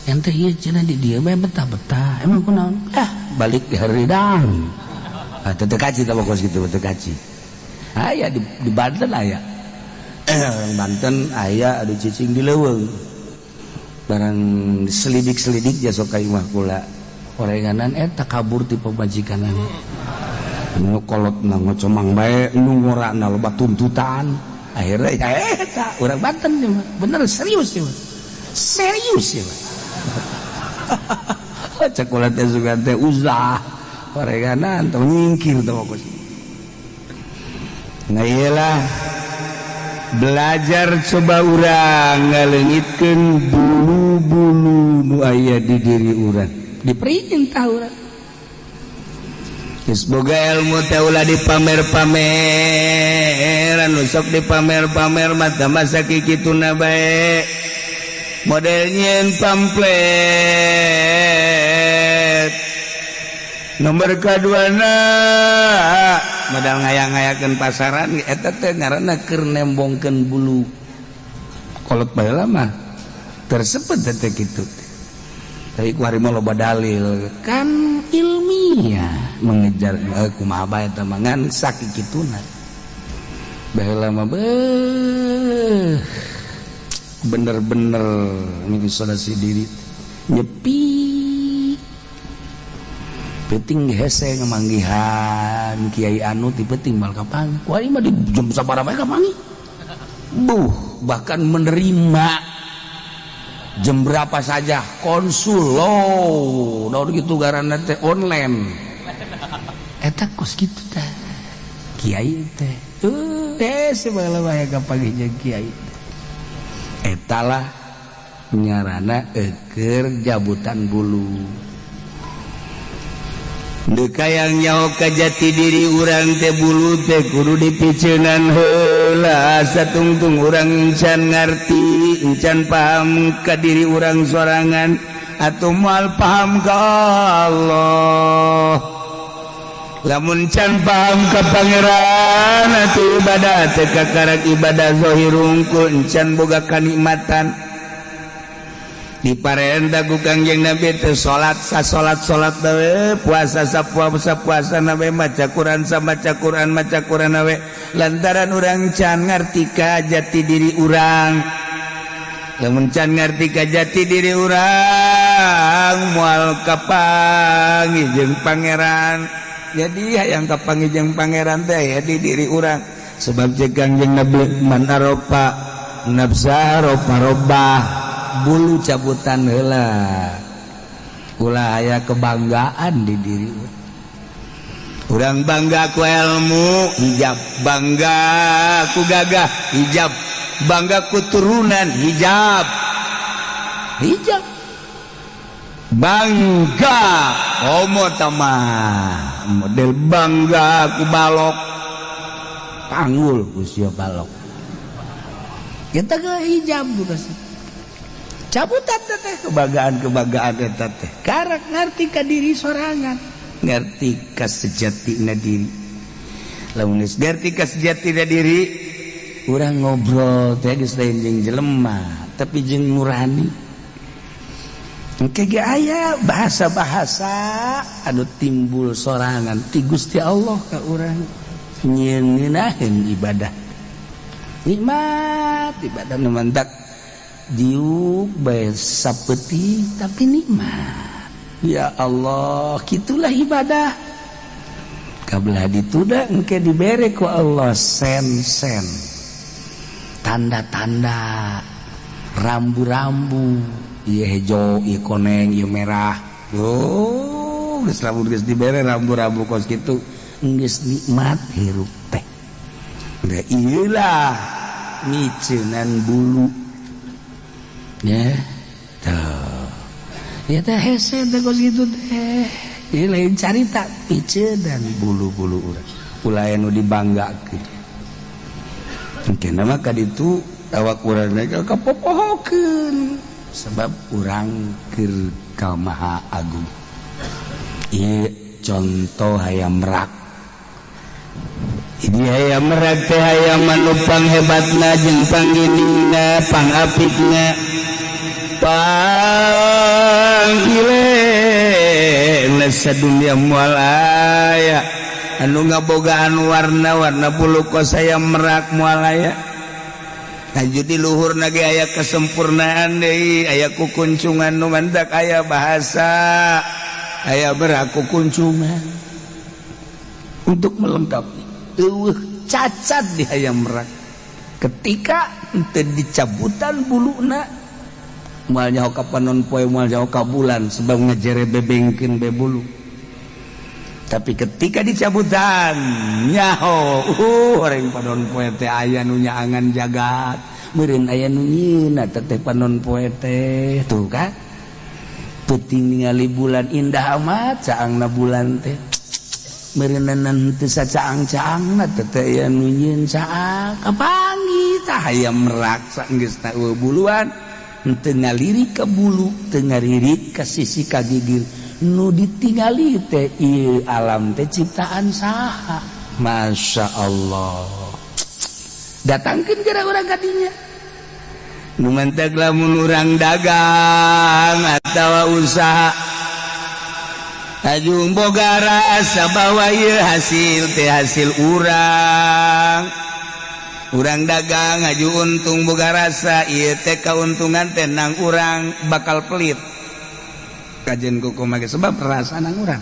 Ente ieu cenah di dieu bae betah-betah. Emang kunaon? Ah, balik di haridang. Ah, teu kaci tah kos kitu teu kaci. Aya di Banten aya. Orang Banten aya adu cicing di leuweung. Barang selidik-selidik jasok ka imah kula. Orenganan eta kabur ti pamajikanana. Nu kolotna ngocomang bae, nu ngorana loba tuntutan. Akhirnya ya eta urang Banten ieu mah. Bener serius ieu mah. Serius ieu mah. Cek kula teh sugan teh uzlah. Orenganan teh nyingkir teh kos. Nah iyalah belajar coba urang ngaleungitkeun bulu-bulu nu aya di diri urang. Diperintah urang. Geus boga ilmu teh ulah dipamer-pameran, nu sok dipamer-pamer mah tah masa kikituna bae. Model nyieun pamflet. Nomor kaduana modal ngayang-ngayakeun pasaran eta teh ngaranna keur nembongkeun bulu. Kolot baheula mah tersebut teh kitu. Tapi ku hari mah loba dalil kan ilmiah mengejar kumaha bae eta mah ngan sakikituna. Baheula mah beuh bener-bener mengisolasi diri, nyepi. Penting hese ngemanggihan kiai anu ti penting mal kapan. Ku ari mah di jam sabaraha bae kapangi. Buh, bahkan menerima jam berapa saja konsul lo daun gitu garana teh online eta kos kitu teh kiai teh segala bahaya kapanggih jeung kiai. Etalah nyarana eker jabutan bulu. Deka yang nyaho ka jati diri urang teh, bulu teh kudu dipiceunan heula. Satungtung urang encan ngarti, encan paham ka diri urang sorangan, atau moal paham ka Allah. Lamun can paham ka Pangeran, atuh ibadah teh kakarak ibadah zahir hungkul, encan boga kanikmatan. Diparenta ku Kangjeng Nabi teh salat sa salat, salat we, puasa sa puasa, puasa na we, maca Quran sa maca Quran, maca Quran we, lantaran urang can ngarti ka jati diri urang. Lamun can ngarti ka jati diri urang, moal kapanggih jeung Pangeran. Jadi hayang kapanggih jeung Pangeran teh ya di diri urang, sebab cek Kangjeng Nabi, man arofa nafsa arofa robbah. Bulu cabutan heula, ulah aya kebanggaan di diri. Urang bangga ku ilmu, hijab. Bangga ku gagah, hijab. Bangga ku turunan, hijab. Hijab. Bangga homo tamah model bangga ku balok. Panggul usia balok kita ke hijab bukan sih cabutan teh kebanggaan kebanggaan eta teh. Karak ngerti ka diri sorangan. Ngerti ka sejatina diri. Lamun geus ngerti ka sejatina diri, urang ngobrol teh geus lain jeung jelema, tapi jeung nurani. Engke ge aya bahasa-bahasa anu timbul sorangan ti Gusti Allah ka urang, nyieun ibadah nikmat, ibadah nu mantak diuk bae sapeuting tapi nikmat. Ya Allah, gitulah ibadah. Kabelah dituda engke dibere ku Allah sen-sen, tanda-tanda, rambu-rambu, ieu hejo, ieu koneng, ieu merah. Oh, geus, lamun geus dibere rambu-rambu kos kitu, geus nikmat hirup teh. Da ieulah miceunan bulu ya tuh ya teh, hese teh kos kitu teh. Ieu lain carita piceunan bulu-bulu urang, ulah anu dibanggakeun. Mungkin mah kaditu awak urang kapopohokeun sebab urang keur ka Maha Agung. Ieu contoh hayam merak. Ini hayam merak teh hayam anu panghebatna jeung pangginingna, pangapikna, panggilena sadunya. Moal aya anu ngabogaan warna-warna bulu kos hayam merak, moal aya. Lanjut di luhur ge aya kesempurnaan deui, aya kukuncungan nu mantak aya bahasa aya merak kukuncungan untuk melengkapi. Eueuh cacat di hayam merak. Ketika henteu dicabutan buluna, moal nyaho ka panon poe, moal nyaho ka bulan, sebab ngejere bebengkeun be bulu. Tapi ketika dicabutan, nyaho orang panon poe teh aya nu nyaangan jagat. Meureun aya nu nyieuna teh panon poe teh. Tuh kan, peuting ningali bulan indah amat caangna bulan teh, meureunan teu sacaang-caangna teh teh aya nu nyieun caang kapanggih. Tah, hayam merak saenggeus eueuh buluan. Teu ngalirik ka bulu, teu ngalirik ka sisi ka gigir, nu ditingali teh ieu alam teh ciptaan saha. Masya Allah, datangkeun gara urang kadinya. Nu mantak lamun urang dagang atawa usaha, ajung boga rasa bahwa ieu hasil teh hasil urang. Urang dagang aju untung, boga rasa ieu teh kauntungan teh nang urang, bakal pelit kajen kuku make sebab rasa nang urang.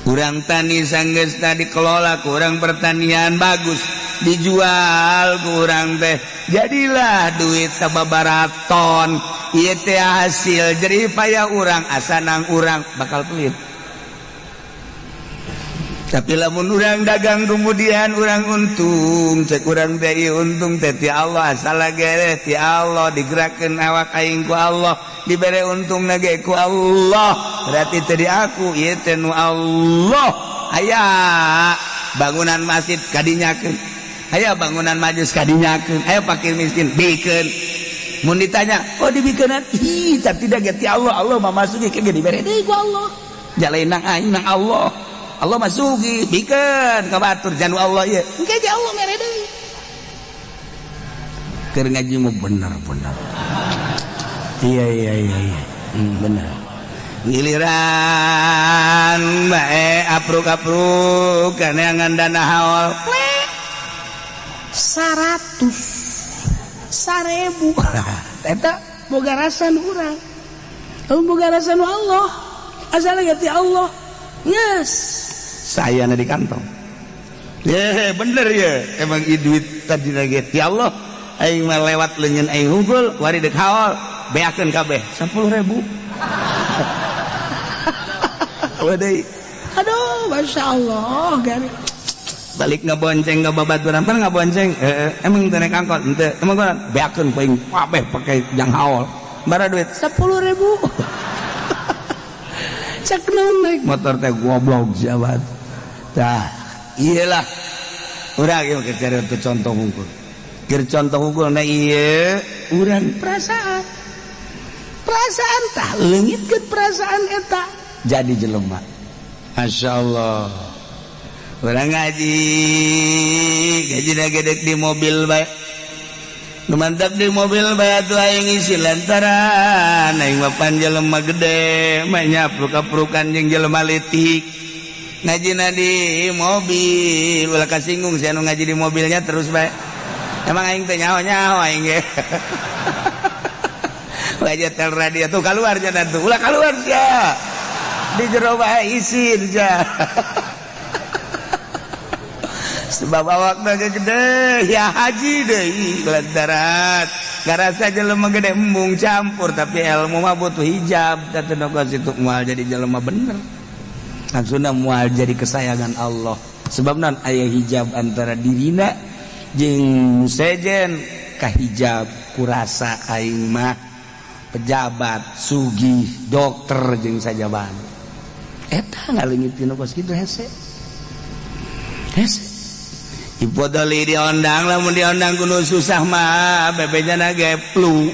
Urang tani, sanggeus tadi dikelola ku urang pertanian bagus. Dijual ku urang teh, jadilah duit sababaraton. Ieu teh hasil jerih payah urang. Asanang urang bakal pelit. Tapi lamun urang dagang, kemudian urang untung, cek urang teh, "Ieu untung teh ti Allah, asal gere ti Allah, digerakkeun awak aing ku Allah, dibere untung ge ku Allah, berarti teh di aku, ieu teh nu Allah." Aya bangunan masjid kadinyakeun, aya bangunan majlis kadinyakeun, aya fakir miskin bikeun. Mun ditanya, "Oh, dibikeunan?" Ih, tapi tidak ge ti Allah. Allah mah masuki ke dibere deui ku Allah. Jalain nang aing nang Allah, Allah masuki bikeun ka batur janu Allah ieu, engke ge Allah mere deui. Keur ngaji mah bener-bener, iya, bener. Giliran bae apruk-apruk kaneangan dana haul, 100 1000, eta boga rasa nu urang. Lamun boga rasa nu Allah, asal ti Allah, yes. Saya di kantong ya bener ya, emang i duit tadi lagi ti Allah. Aing mah lewat leungeun aing hungkul wari dek haul, beakeun kabeh 10.000. Wadai. Aduh, masya Allah, gari. Balik ngebonceng ke babaturan pan ngabonceng, emang teu naik angkot henteu, emang gua beakeun paing kabeh pake jang haul bara duit 10.000. Cek naon naik motor teh, goblok siapa tah. Iyalah, urang ieu keur cari contoh hungkul, keur contoh hungkul. Nah, ieu urang perasaan, perasaan tah leungitkeun perasaan eta. Jadi jelema, Masya Allah, urang ngaji gaji gedek di mobil bae. Nu mantap di mobil bae atuh aing isi, lantaran aing mah pan jelema gede mah nyapruk-aprukan jeung jelema leutik. Ngajina di mobil, ulah kasinggung sia nu ngaji di mobilnya terus bae. Emang aing teh nyaho-nyaho aing ge. Ulah tel radio tuh keluar cenah tuh, ulah keluar sia. Di jero bae isin sia. Sebab awak gede ya haji deui, lantaran ngarasa jelema gede embung campur, tapi ilmu mah butuh hijab. Teu situ moal jadi jelema bener, maksudna moal jadi kesayangan Allah, sebab non aya hijab antara dirina jeung sejen, kahijab kurasa aing mah pejabat, sugih, dokter jeung sajaban. Eta ngaleungit tina kos kitu hese hese. Ipodoli diondang, lamun diondang kudu susah mah bebenya ge flu.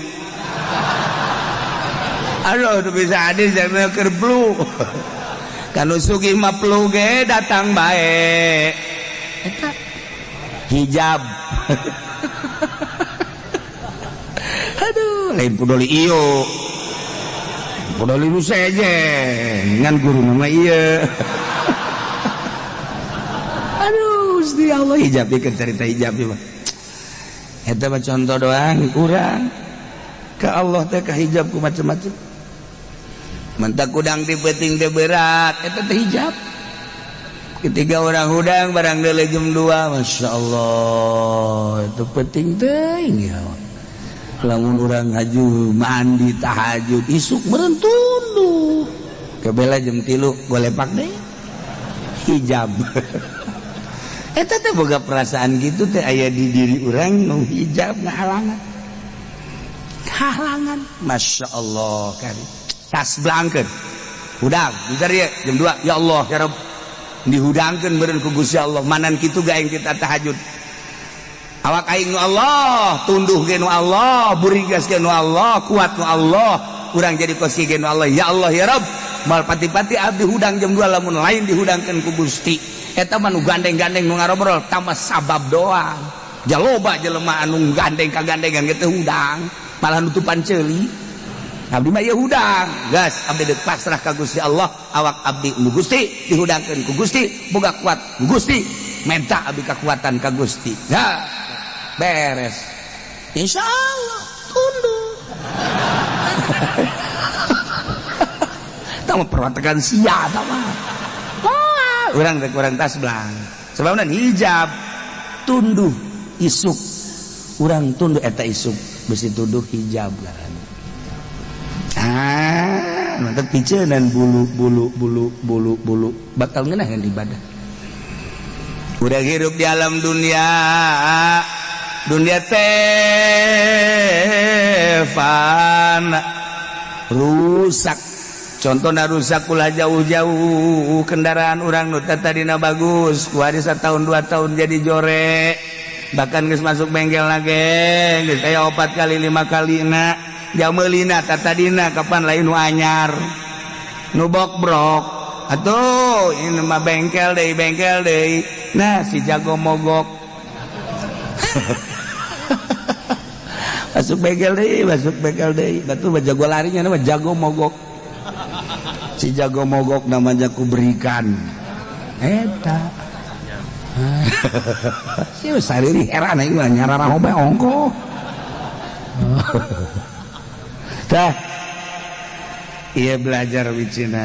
Aduh, tuh bisa hadis jangan keur flu. Kanu sugih mah flu ge datang bae. Eta hijab. Aduh, lain pudoli iyo. Pudoli nu sejen, ngan guru nama ieu. Aduh, Gusti Allah, hijab ieu cerita hijab ieu mah. Eta mah contoh doang kurang. Ka Allah teh ka hijab ku macem-macem. Mentak hudang di peuting teh berat, eta teh hijab. Ketika orang hudang barang deuleu jam 2, Masya Allah, itu penting teuing ya. Lamun urang haju mandi tahajud isuk meureun tunduh. Kebela jam 3 golepak deh. Hijab. Eta teh boga perasaan gitu teh aya di diri urang nu hijab ngahalangan. Halangan. Masya Allah kari. Tas blangkeun. Hudang, bentar ya jam 2. Ya Allah, ya Rabb. Dihudangkeun meureun ku Gusti Allah. Manan kitu ga aing kita tahajud. Awak aing nu Allah, tunduh ge nu Allah, burigas ge nu Allah, kuat nu Allah, urang jadi kos ge nu Allah. Ya Allah, ya Rabb. Mal pati-pati abdi hudang jam 2 lamun lain dihudangkeun ku Gusti. Eta mah nu gandeng-gandeng nu ngarobrol tambah sabab doang. Jaloba jelema anu gandeng kagandengan ge teu hudang, malah nutupan ceuli. Abdi mah ieu hudang, gas abdi deuk pasrah ka Gusti Allah, awak abdi nu Gusti dihudangkeun ku Gusti, boga kuat ku Gusti, menta abdi kekuatan ka Gusti. Ya, beres. Insya Allah tunduk. Tama perwatakan sia tama. Wah, urang teh kurang tas belang. Sebabna hijab. Tunduh isuk urang tunduh eta isuk besi tuduh hijab ngaranna. Ah, mantap picenan bulu bulu bulu bulu bulu bakal ngeunaheun ibadah. Udah hirup di alam dunia, dunia teh fana, rusak. Contohnya rusak ulah jauh-jauh, kendaraan urang nu tadina bagus, ku hari setahun 2 tahun jadi jore, bahkan geus masuk bengkel lagi geus aya opat kali lima kali na jamelina. Tadina kapan lain nu anyar, nu bokbrok atuh. Ini mah bengkel deui, bengkel deui. Nah, si jago mogok, masuk bengkel deui, masuk bengkel deui. Batu mah jago larinya, nama jago mogok. Si jago mogok namanya ku berikan eta si sariri heran aing mah nyarara hobe ongko. Tah, iya, belajar wicina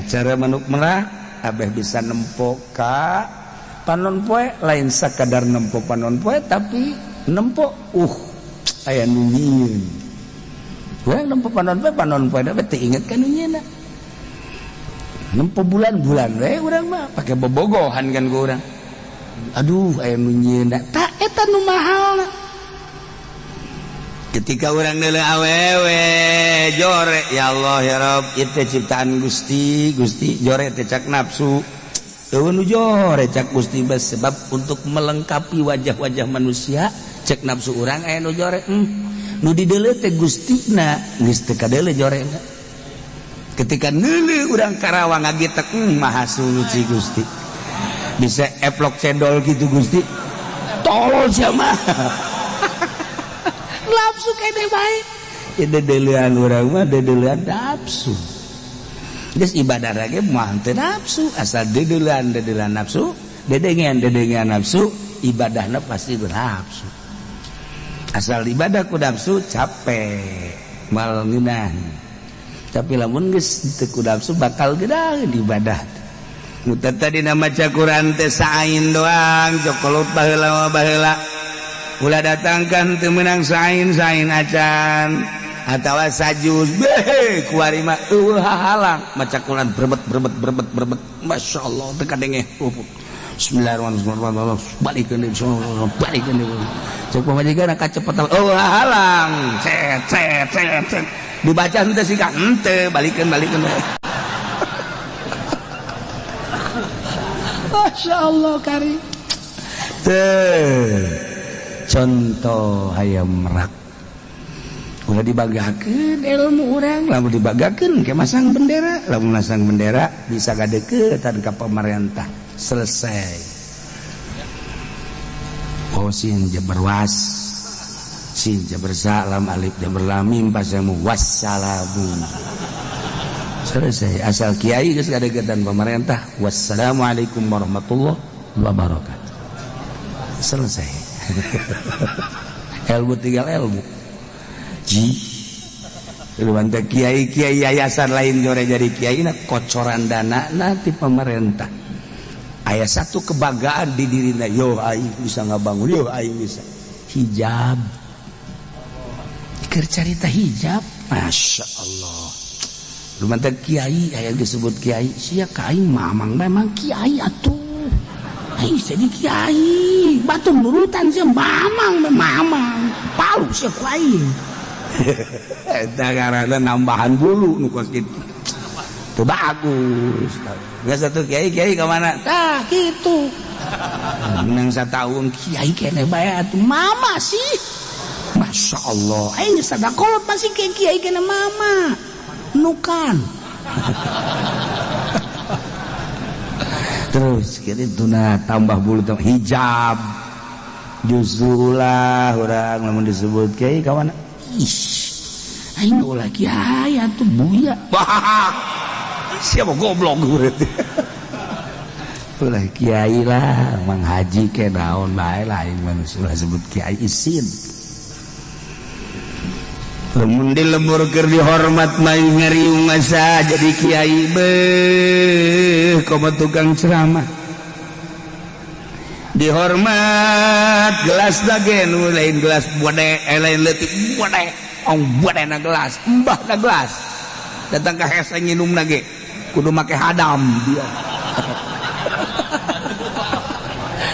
cara manuk merak abeh bisa nempo ka panon poe. Lain sakadar nempo panon poe, tapi nempo aya nu nyieun. Urang nempo panon poe, panon poe da teu inget ka nu nyieunna. Nempo bulan-bulan we urang mah pake bobogohan kan ku urang, aduh, aya nu nyieunna. Tak eta nu mahalna ketika urang neuleuh awewe jore, ya Allah, ya Rob, itu ciptaan Gusti. Gusti, jore teh cak nafsu. Eueuh nu jore cak Gusti bes, sebab untuk melengkapi wajah-wajah manusia cek nafsu urang aya nu jore. Nu dideuleu teh Gustina, geus teu kadeuleu jorena. Ketika neuleuh urang Karawang ngagitek, maha suci Gusti, bisa eplok cendol gitu. Gusti, tolol sia mah. Nafsu kene bae ya, dedeulean urang mah dedeulean nafsu. Geus ibadah lagi mah teu nafsu, asal dedeulean dedeulean nafsu, dedengean dedengean nafsu, ibadahna pasti bernafsu. Asal ibadah ku nafsu, capek, mal ngeunah. Tapi lamun geus teu ku nafsu, bakal geunah ibadah. Nu tadi maca Quran teh saain doang, cokolot baheula mah baheula. Ulah datangkan teu meunang sain sain acan atawa sajuz beh, kuari mah eueuh hahalang maca Quran, berebet berebet berebet berebet. Masya Allah, teu kadenge. Bismillahirrahmanirrahim, balikeun deui, balikeun deui. Cek pamajikan kacepetan, oh halang, cet cet cet cet, dibaca henteu sih ka henteu, balikeun balikeun. Masya Allah, kari teh contoh hayam merak. Ulah dibanggakeun ilmu urang, lamun dibanggakeun ke masang bendera, lamun masang bendera bisa gadeukeutan ka pemerintah, selesai. Oh, sin jabar was, sin jabar sa, lam alif jabar lam mim pasamu wassalamu, selesai. Asal kiai geus gadeukeutan pemerintah, wassalamualaikum warahmatullahi wabarakatuh, selesai. Ilmu tinggal ilmu ji. Lu kiai kiai yayasan lain jore jadi kiai na kocoran dana nanti pemerintah. Aya satu kebanggaan di dirina, yo aing bisa ngabangun, yo aing bisa hijab. Keur carita hijab, Masya Allah. Lu mantap kiai, aya disebut kiai sia ka aing mamang memang kiai atuh. Aing jadi kiai batu nurutan sia mamang mamang palu sia ku aing. Eta ngaranna nambahan bulu nu kos kitu. Teu bagus. Geus satu kiai kiai ka mana? Tah kitu. Menang satahun kiai kene bae atuh mama sih. Masya Allah, aing geus sadakolot masih kiai kiai kene mama. Nukan. Terus kitu nah tambah bulu tambah hijab. Justru ulah urang lamun disebut kiai ka mana? Ih, aing ulah kiai atuh buya. Wah, siapa goblok berarti. Ulah kiai lah, mang haji ke naon bae lah aing mah ulah sebut kiai isin. Lamun di lembur keur dihormat mah ngariung asa jadi kiai beuh komo tukang ceramah. Dihormat gelas lagi nu lain gelas bode, eh, lain leutik bode, ong bode na gelas, embah na gelas. Datang ke hese nginum lagi kudu make hadam dia.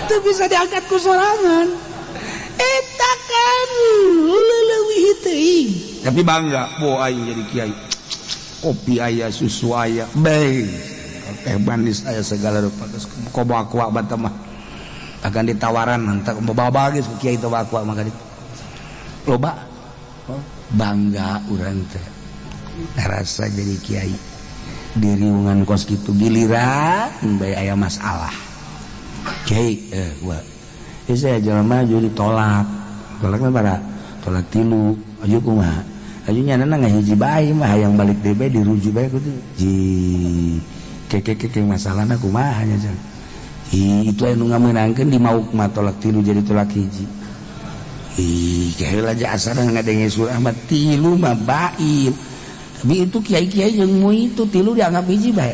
Teu bisa diangkat ku sorangan. Eta kan leuwih teuing. Tapi bangga, bo aing jadi kiai. Kopi aya, susu aya, bae. Teh manis aya segala rupa geus komo aqua bata mah. Akan ditawaran entak bawa geus ku kiai teh aqua mah ditu. Loba. Bangga urang teh. Ngarasa jadi kiai. Diriungan kos kitu giliran bae aya masalah. Kiai gua. Saya jelema maju ditolak. Tolakna bara tolak tilu, aju kumaha? Aju nyana ngahiji bae mah hayang balik deui bae dirujuk bae kudu. Ji keke masalahna kumaha nya jang. Ih, itu anu ngamenangkeun di mauk mah tolak tilu jadi tolak hiji. Ih, heula aja asana ngadenge surah mah tilu mah bain. Tapi itu kiai-kiai jeung mu itu tilu dianggap hiji bae.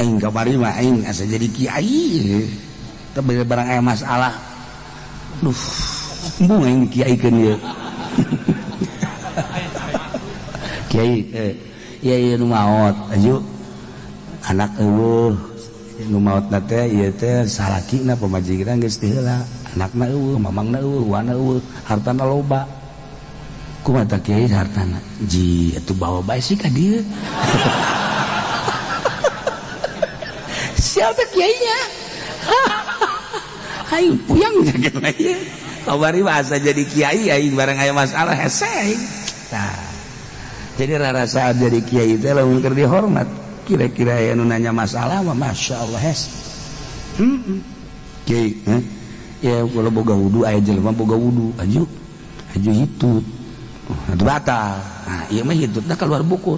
Aing kamari mah aing asa jadi kiai. Tapi barang aya masalah. Duh, embung aing dikiaikeun ieu. Kiai ieu ieu nu maot aju anak eueuh nu maotna teh ieu teh salakina pamajikan geus teu heula, anakna eueuh, mamangna eueuh, wana eueuh, hartana loba. Kumaha tah kiai hartana? Ji atuh bawa bae sih ka dieu. Siapa kiainya? Aing puyang jaket ieu. Kamari bahasa jadi kiai aing barang aya masalah hese aing. Tah. Jadi rarasaan jadi kiai teh lamun keur dihormat, kira-kira aya nu nanya masalah mah masyaallah hese. Heeh. Kiai, heh. Ya kalau boga wudu aya jelema boga wudu, aju aju hitut. Atuh batal. Nah, ieu mah hitutna keluar bukur.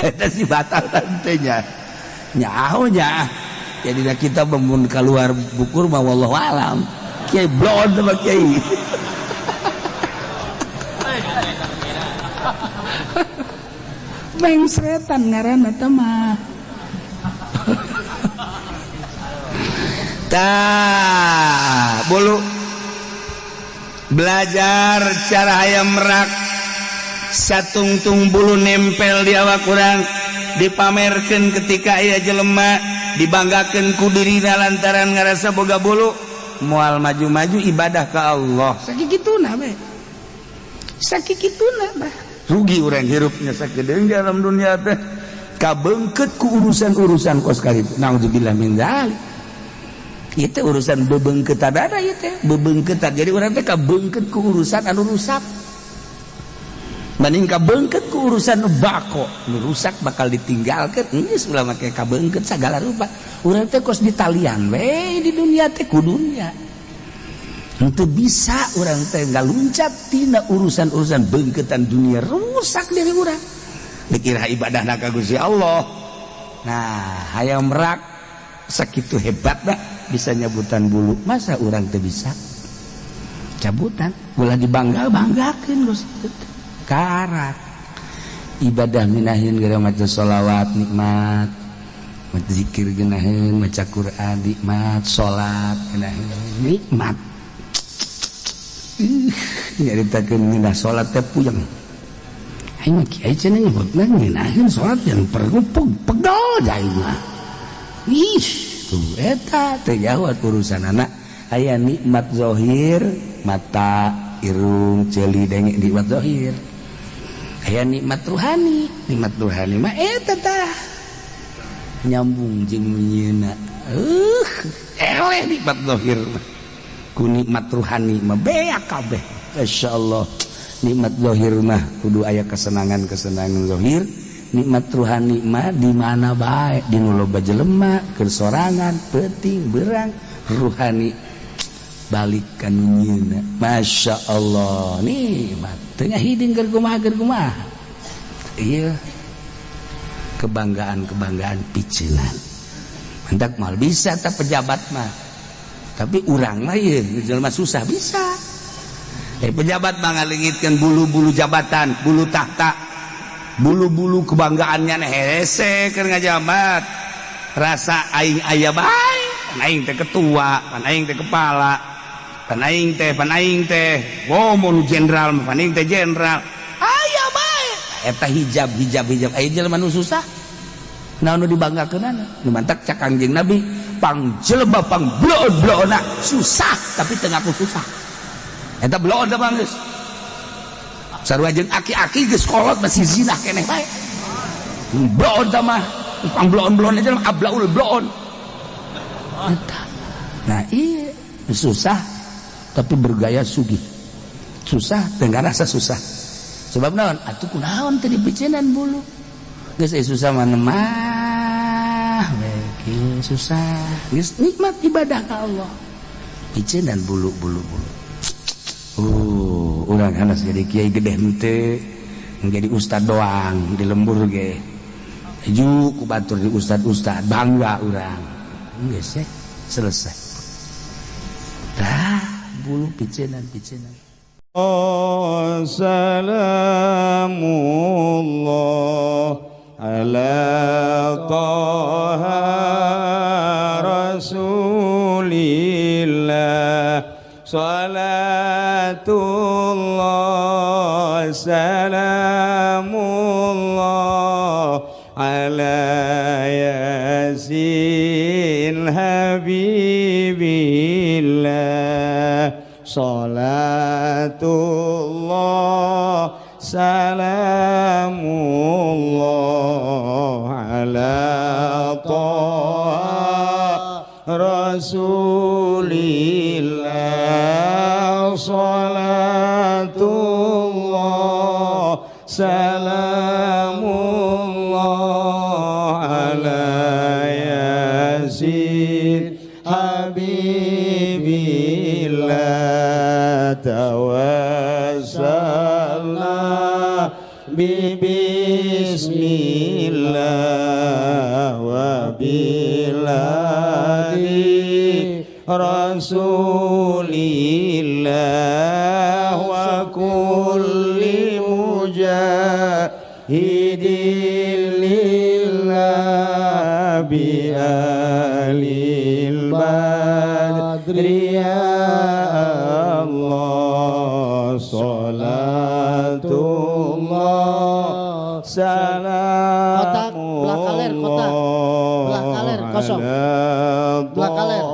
Eta si batal teh nya. Nyaho nya. Jadi kita memun keluar bukur mah wallahu alam. Kiai blon sama kiai. Mengsretan ngaranna teh mah. Tah, bulu belajar cara hayam merak satungtung bulu nempel di awak urang dipamerkeun ketika aya jelema dibanggakeun ku dirina lantaran ngarasa boga bulu moal maju-maju ibadah ka Allah. Sakituna we. Sakituna bah. Rugi urang hirupnya sakedeung di alam dunia teh kabeungkeut ku urusan-urusan kos kitu. Naudzubillah min dzalik. Ieu teh urusan bebeungkeutan ada ieu teh, bebeungkeutan. Jadi urang teh kabeungkeut ku urusan anu rusak. Banding kabeungkeut ku urusan bako, nu rusak bakal ditinggalkeun. Geus ulah make kabeungkeut sagala rupa. Urang teh kos ditalian we di dunia teh ku dunia. Henteu bisa urang teh ngaluncat tina urusan-urusan beungkeutan dunia rusak diri urang. Dikira ibadahna ka Gusti Allah. Nah, hayang merak sakitu hebatna bisa nyabutan bulu. Masa urang teu bisa? Cabutan, ulah dibangga-banggakeun Gusti. Karak ibadah minahin gara maca sholawat nikmat, maca zikir geunaheun, maca Quran nikmat, salat geunaheun nikmat. Nyaritakeun ngeunah salat teh puyeng. Aing mah kiai cenah nyebutna ngeunaheun salat yang perlu pegel aing mah. Ih, tuh eta teh jauh urusanana. Aya nikmat zahir, mata, irung, ceuli, denge nikmat zahir. Aya nikmat ruhani, nikmat ruhani mah eta tah nyambung jeung nyieuna. Eleh nikmat zahir mah. Ku nikmat ruhani mah beak kabeh. Masyaallah. Nikmat zahir mah kudu aya kesenangan-kesenangan zahir. Nikmat ruhani mah di mana bae, di nu loba jelema, keur sorangan, peuting, berang, ruhani balik ka nu nyieuna. Masya Allah, nikmat. Teu ngahiding keur kumaha. Ieu kebanggaan-kebanggaan piceunan. Hendak mal bisa tah pejabat mah. Tapi urang mah ieu jelema susah bisa. Pejabat mah ngalengitkeun bulu-bulu jabatan, bulu tahta, bulu-bulu kebanggaannya hese keur ngajabat. Rasa aing aya bae, pan aing teh ketua, pan aing teh kepala, pan aing teh, pan aing teh, oh mau jenderal, pan aing teh jenderal. Aya bae. Eta hijab, hijab, hijab. Aya jelema nu susah. Naon nu dibanggakeunana? Nu mantak cak Kangjeng Nabi, pang jelema pang bloon-bloonna susah tapi teu ngaku susah. Eta bloon da bang geus. Sarua jeung aki-aki geus kolot masih zina keneh bae. Bloon ta mah, pang bloon-bloon aja ablaul bloon. Eta. Nah, iya susah tapi bergaya sugih. Susah dengan rasa susah. Sebab naon? Atuh kunaon teh dipiceunan bulu. Geus susah mah mah we susah. Geus nikmat ibadah ka Allah. Piceunan bulu-bulu bulu. Urang hanas jadi kiai gede henteu, jadi ustad doang di lembur ge. Ju ku batur di ustad-ustad bangga urang. Geus selesai. Dah bulu piceunan piceunan. Oh, salamullah ala Taha Rasulillah, salatullah salamullah ala Yasin Habibillah, salatullah salamullah ala Taha Rasulillah, salatullah salamullah ala Yasin Habibillah, tawassalna bi bismillah wa biladi Rasulillah wa kulli mujahidin lillah bi alil badri ya Allah, salatullah salamullah. Kotak belah kaler, kotak belah kaler kosong, belah kaler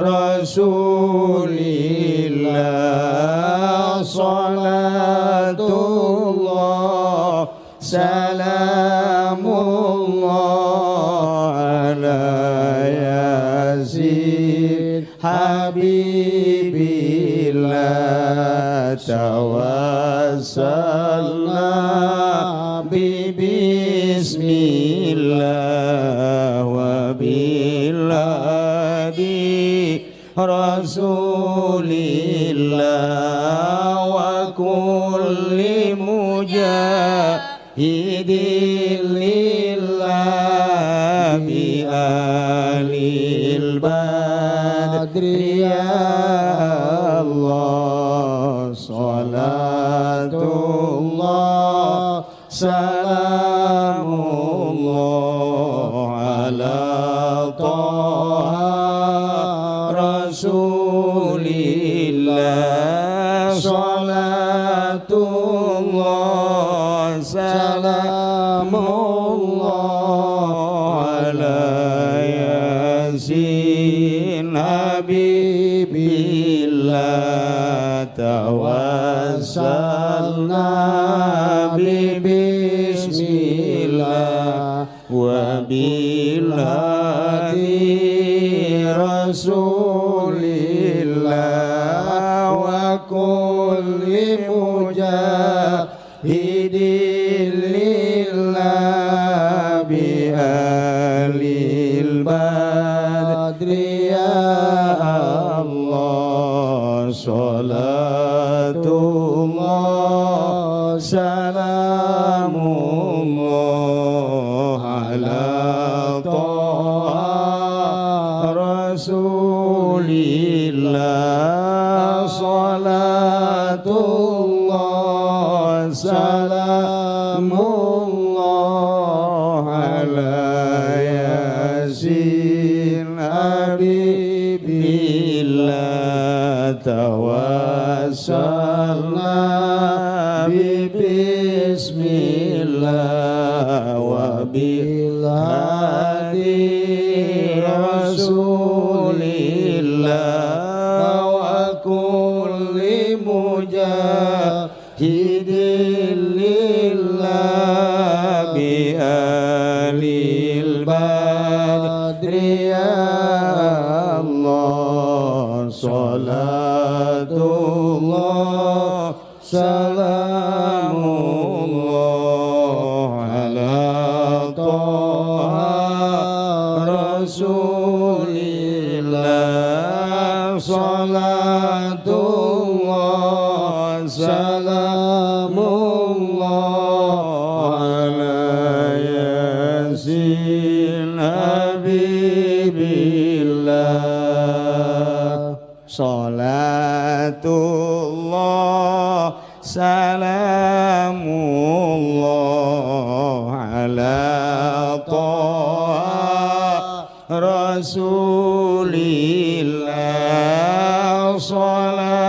Rasulillah, salatullah salamullah ala Yasin Habibillah, tawassalna bi bismillah wa biladi Rasulillah wa kulli mujahidin lillah bi alil badri ya Allah, salatullah salamullah ala Taha Rasulillah, salatullah salamullah ala Yasin Habibillah, tawassalna bi bismillah wa biladi Rasulillah wa kulli mujahidin lillah bi alil badri ya Allah, salatullah salamullah ala Taha Rasulillah, salatullah salamullah ala Tawassalna bi bismillah wa bil hadi Rasulillah wa kulli mujahidin lillah bi alil badri ya Allah. Salatullah salamullah ala Toha Rasulillah. Salatullah salamullah ala Yasin Habibillah. Salatullah salamullah ala Toha Rasulillah. Salatullah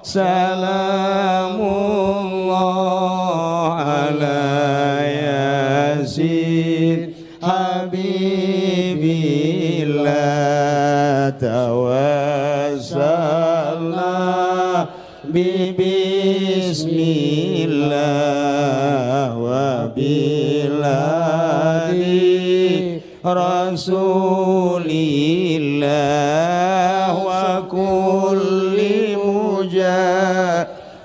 salamullah ala Yasin Habibillah. Tawassalna bi bismillah wa bil hadi Rasulillah wa kulli mujahidin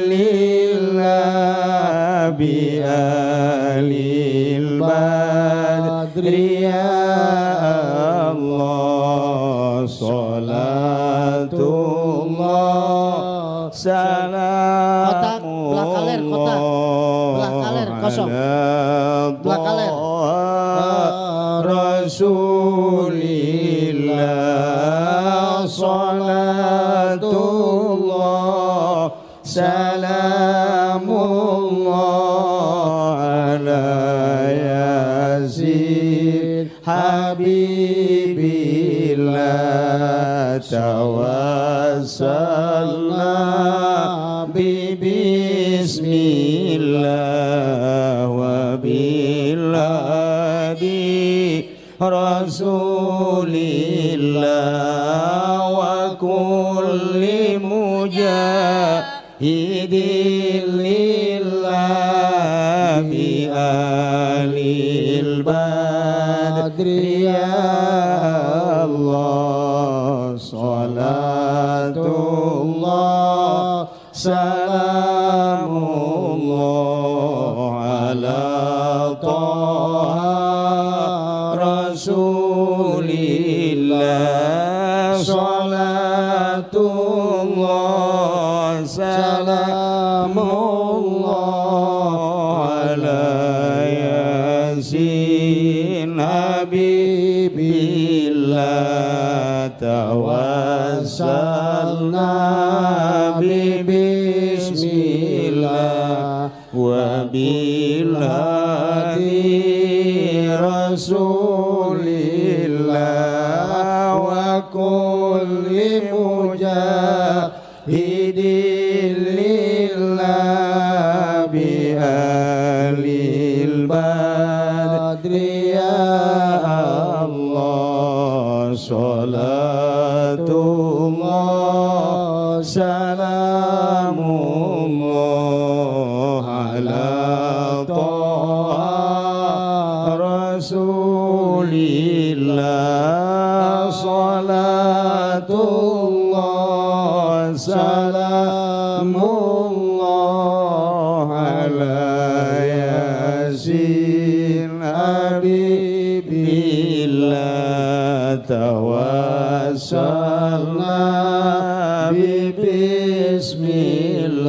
lillah bi alil badri ya Allah. Salatullah salamullah belah kaler kotak, belah kaler kosong, belah kaler Rasulillah. Salatullah salamullah ala Yasin Habibillah. Tawassalna bi bismillah wa bil hadi Rasulillah wa kulli mujahidin lillah bi alil badri ya Allah. Salatullah salamullah ala Toha Rasulillah. Salatullah salamullah ala Yasin Habibillah. Tawassalna bi bismillah wa bil hadi Rasulillah wa kulli mujahidin lillah bi alil badri ya Allah. Salatullah salamullah ala Toha Rasulillah. Salatullah salamullah ala Yasin Habibillah. Tawassalna bi bismillah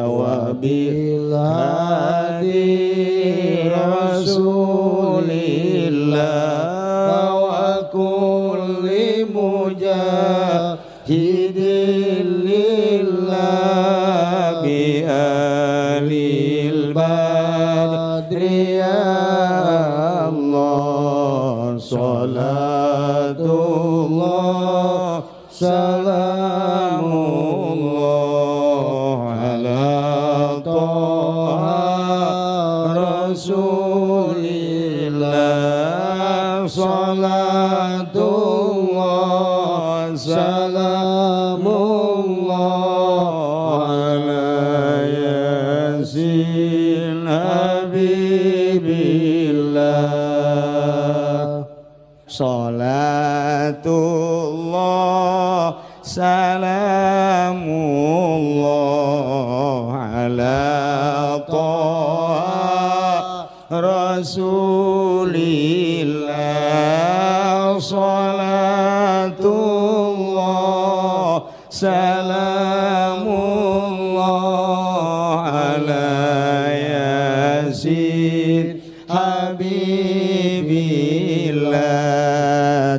wa bil hadi Rasulillah wa kulli mujahidin lillah bi alil badri ya Allah. Salatullah salamullah ala Toha Rasulillah. Salatullah salamullah ala Yasin Habibillah. Salatullah salamullah ala Toha Rasulillah. Salatullah salamullah ala Yasin Habibillah.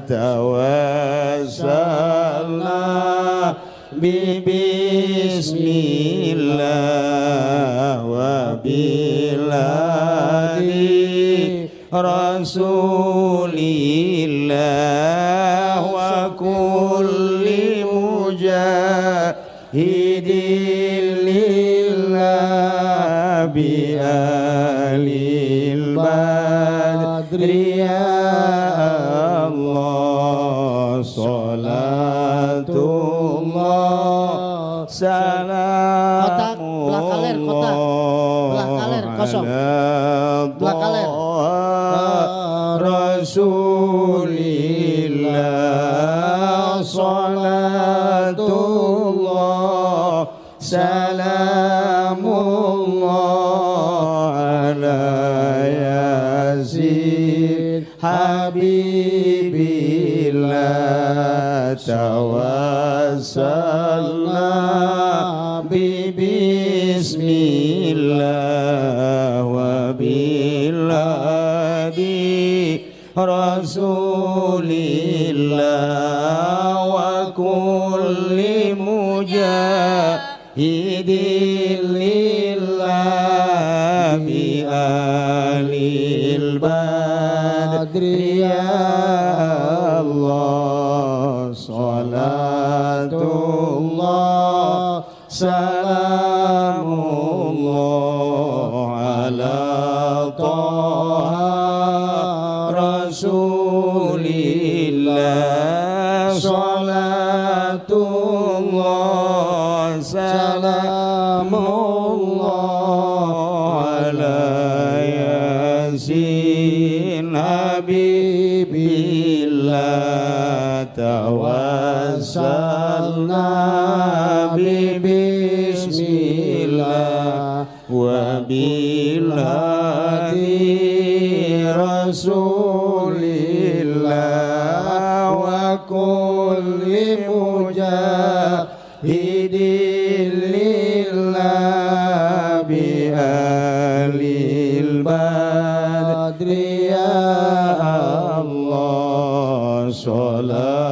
Tawassalna bi bismillah wa biladi Rasulillah wa kulli mujahidin lillah bi alil badri ya Allah. Salatullah salamullah kotak belah kaler, kotak belah kaler kosong, belah kaler Rasulillah. Salatullah salamullah ala Yasin Habibillah. Tawassalna bi bismillah wa biladi Rasulillah wa kulli mujahidin lillah bi alil badri ya Allah. Salatullah salamullah ala Toha Rasulillah. Salatullah salamullah ala Yasin Habibillah. Tawassalna bi bismillah wa bilhadi Rasulillah wa kulli mujahidin lillah bi alil badri ya Allah. Salatullah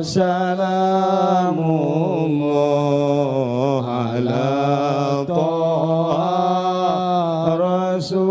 salamullah ala Toha Rasulillah.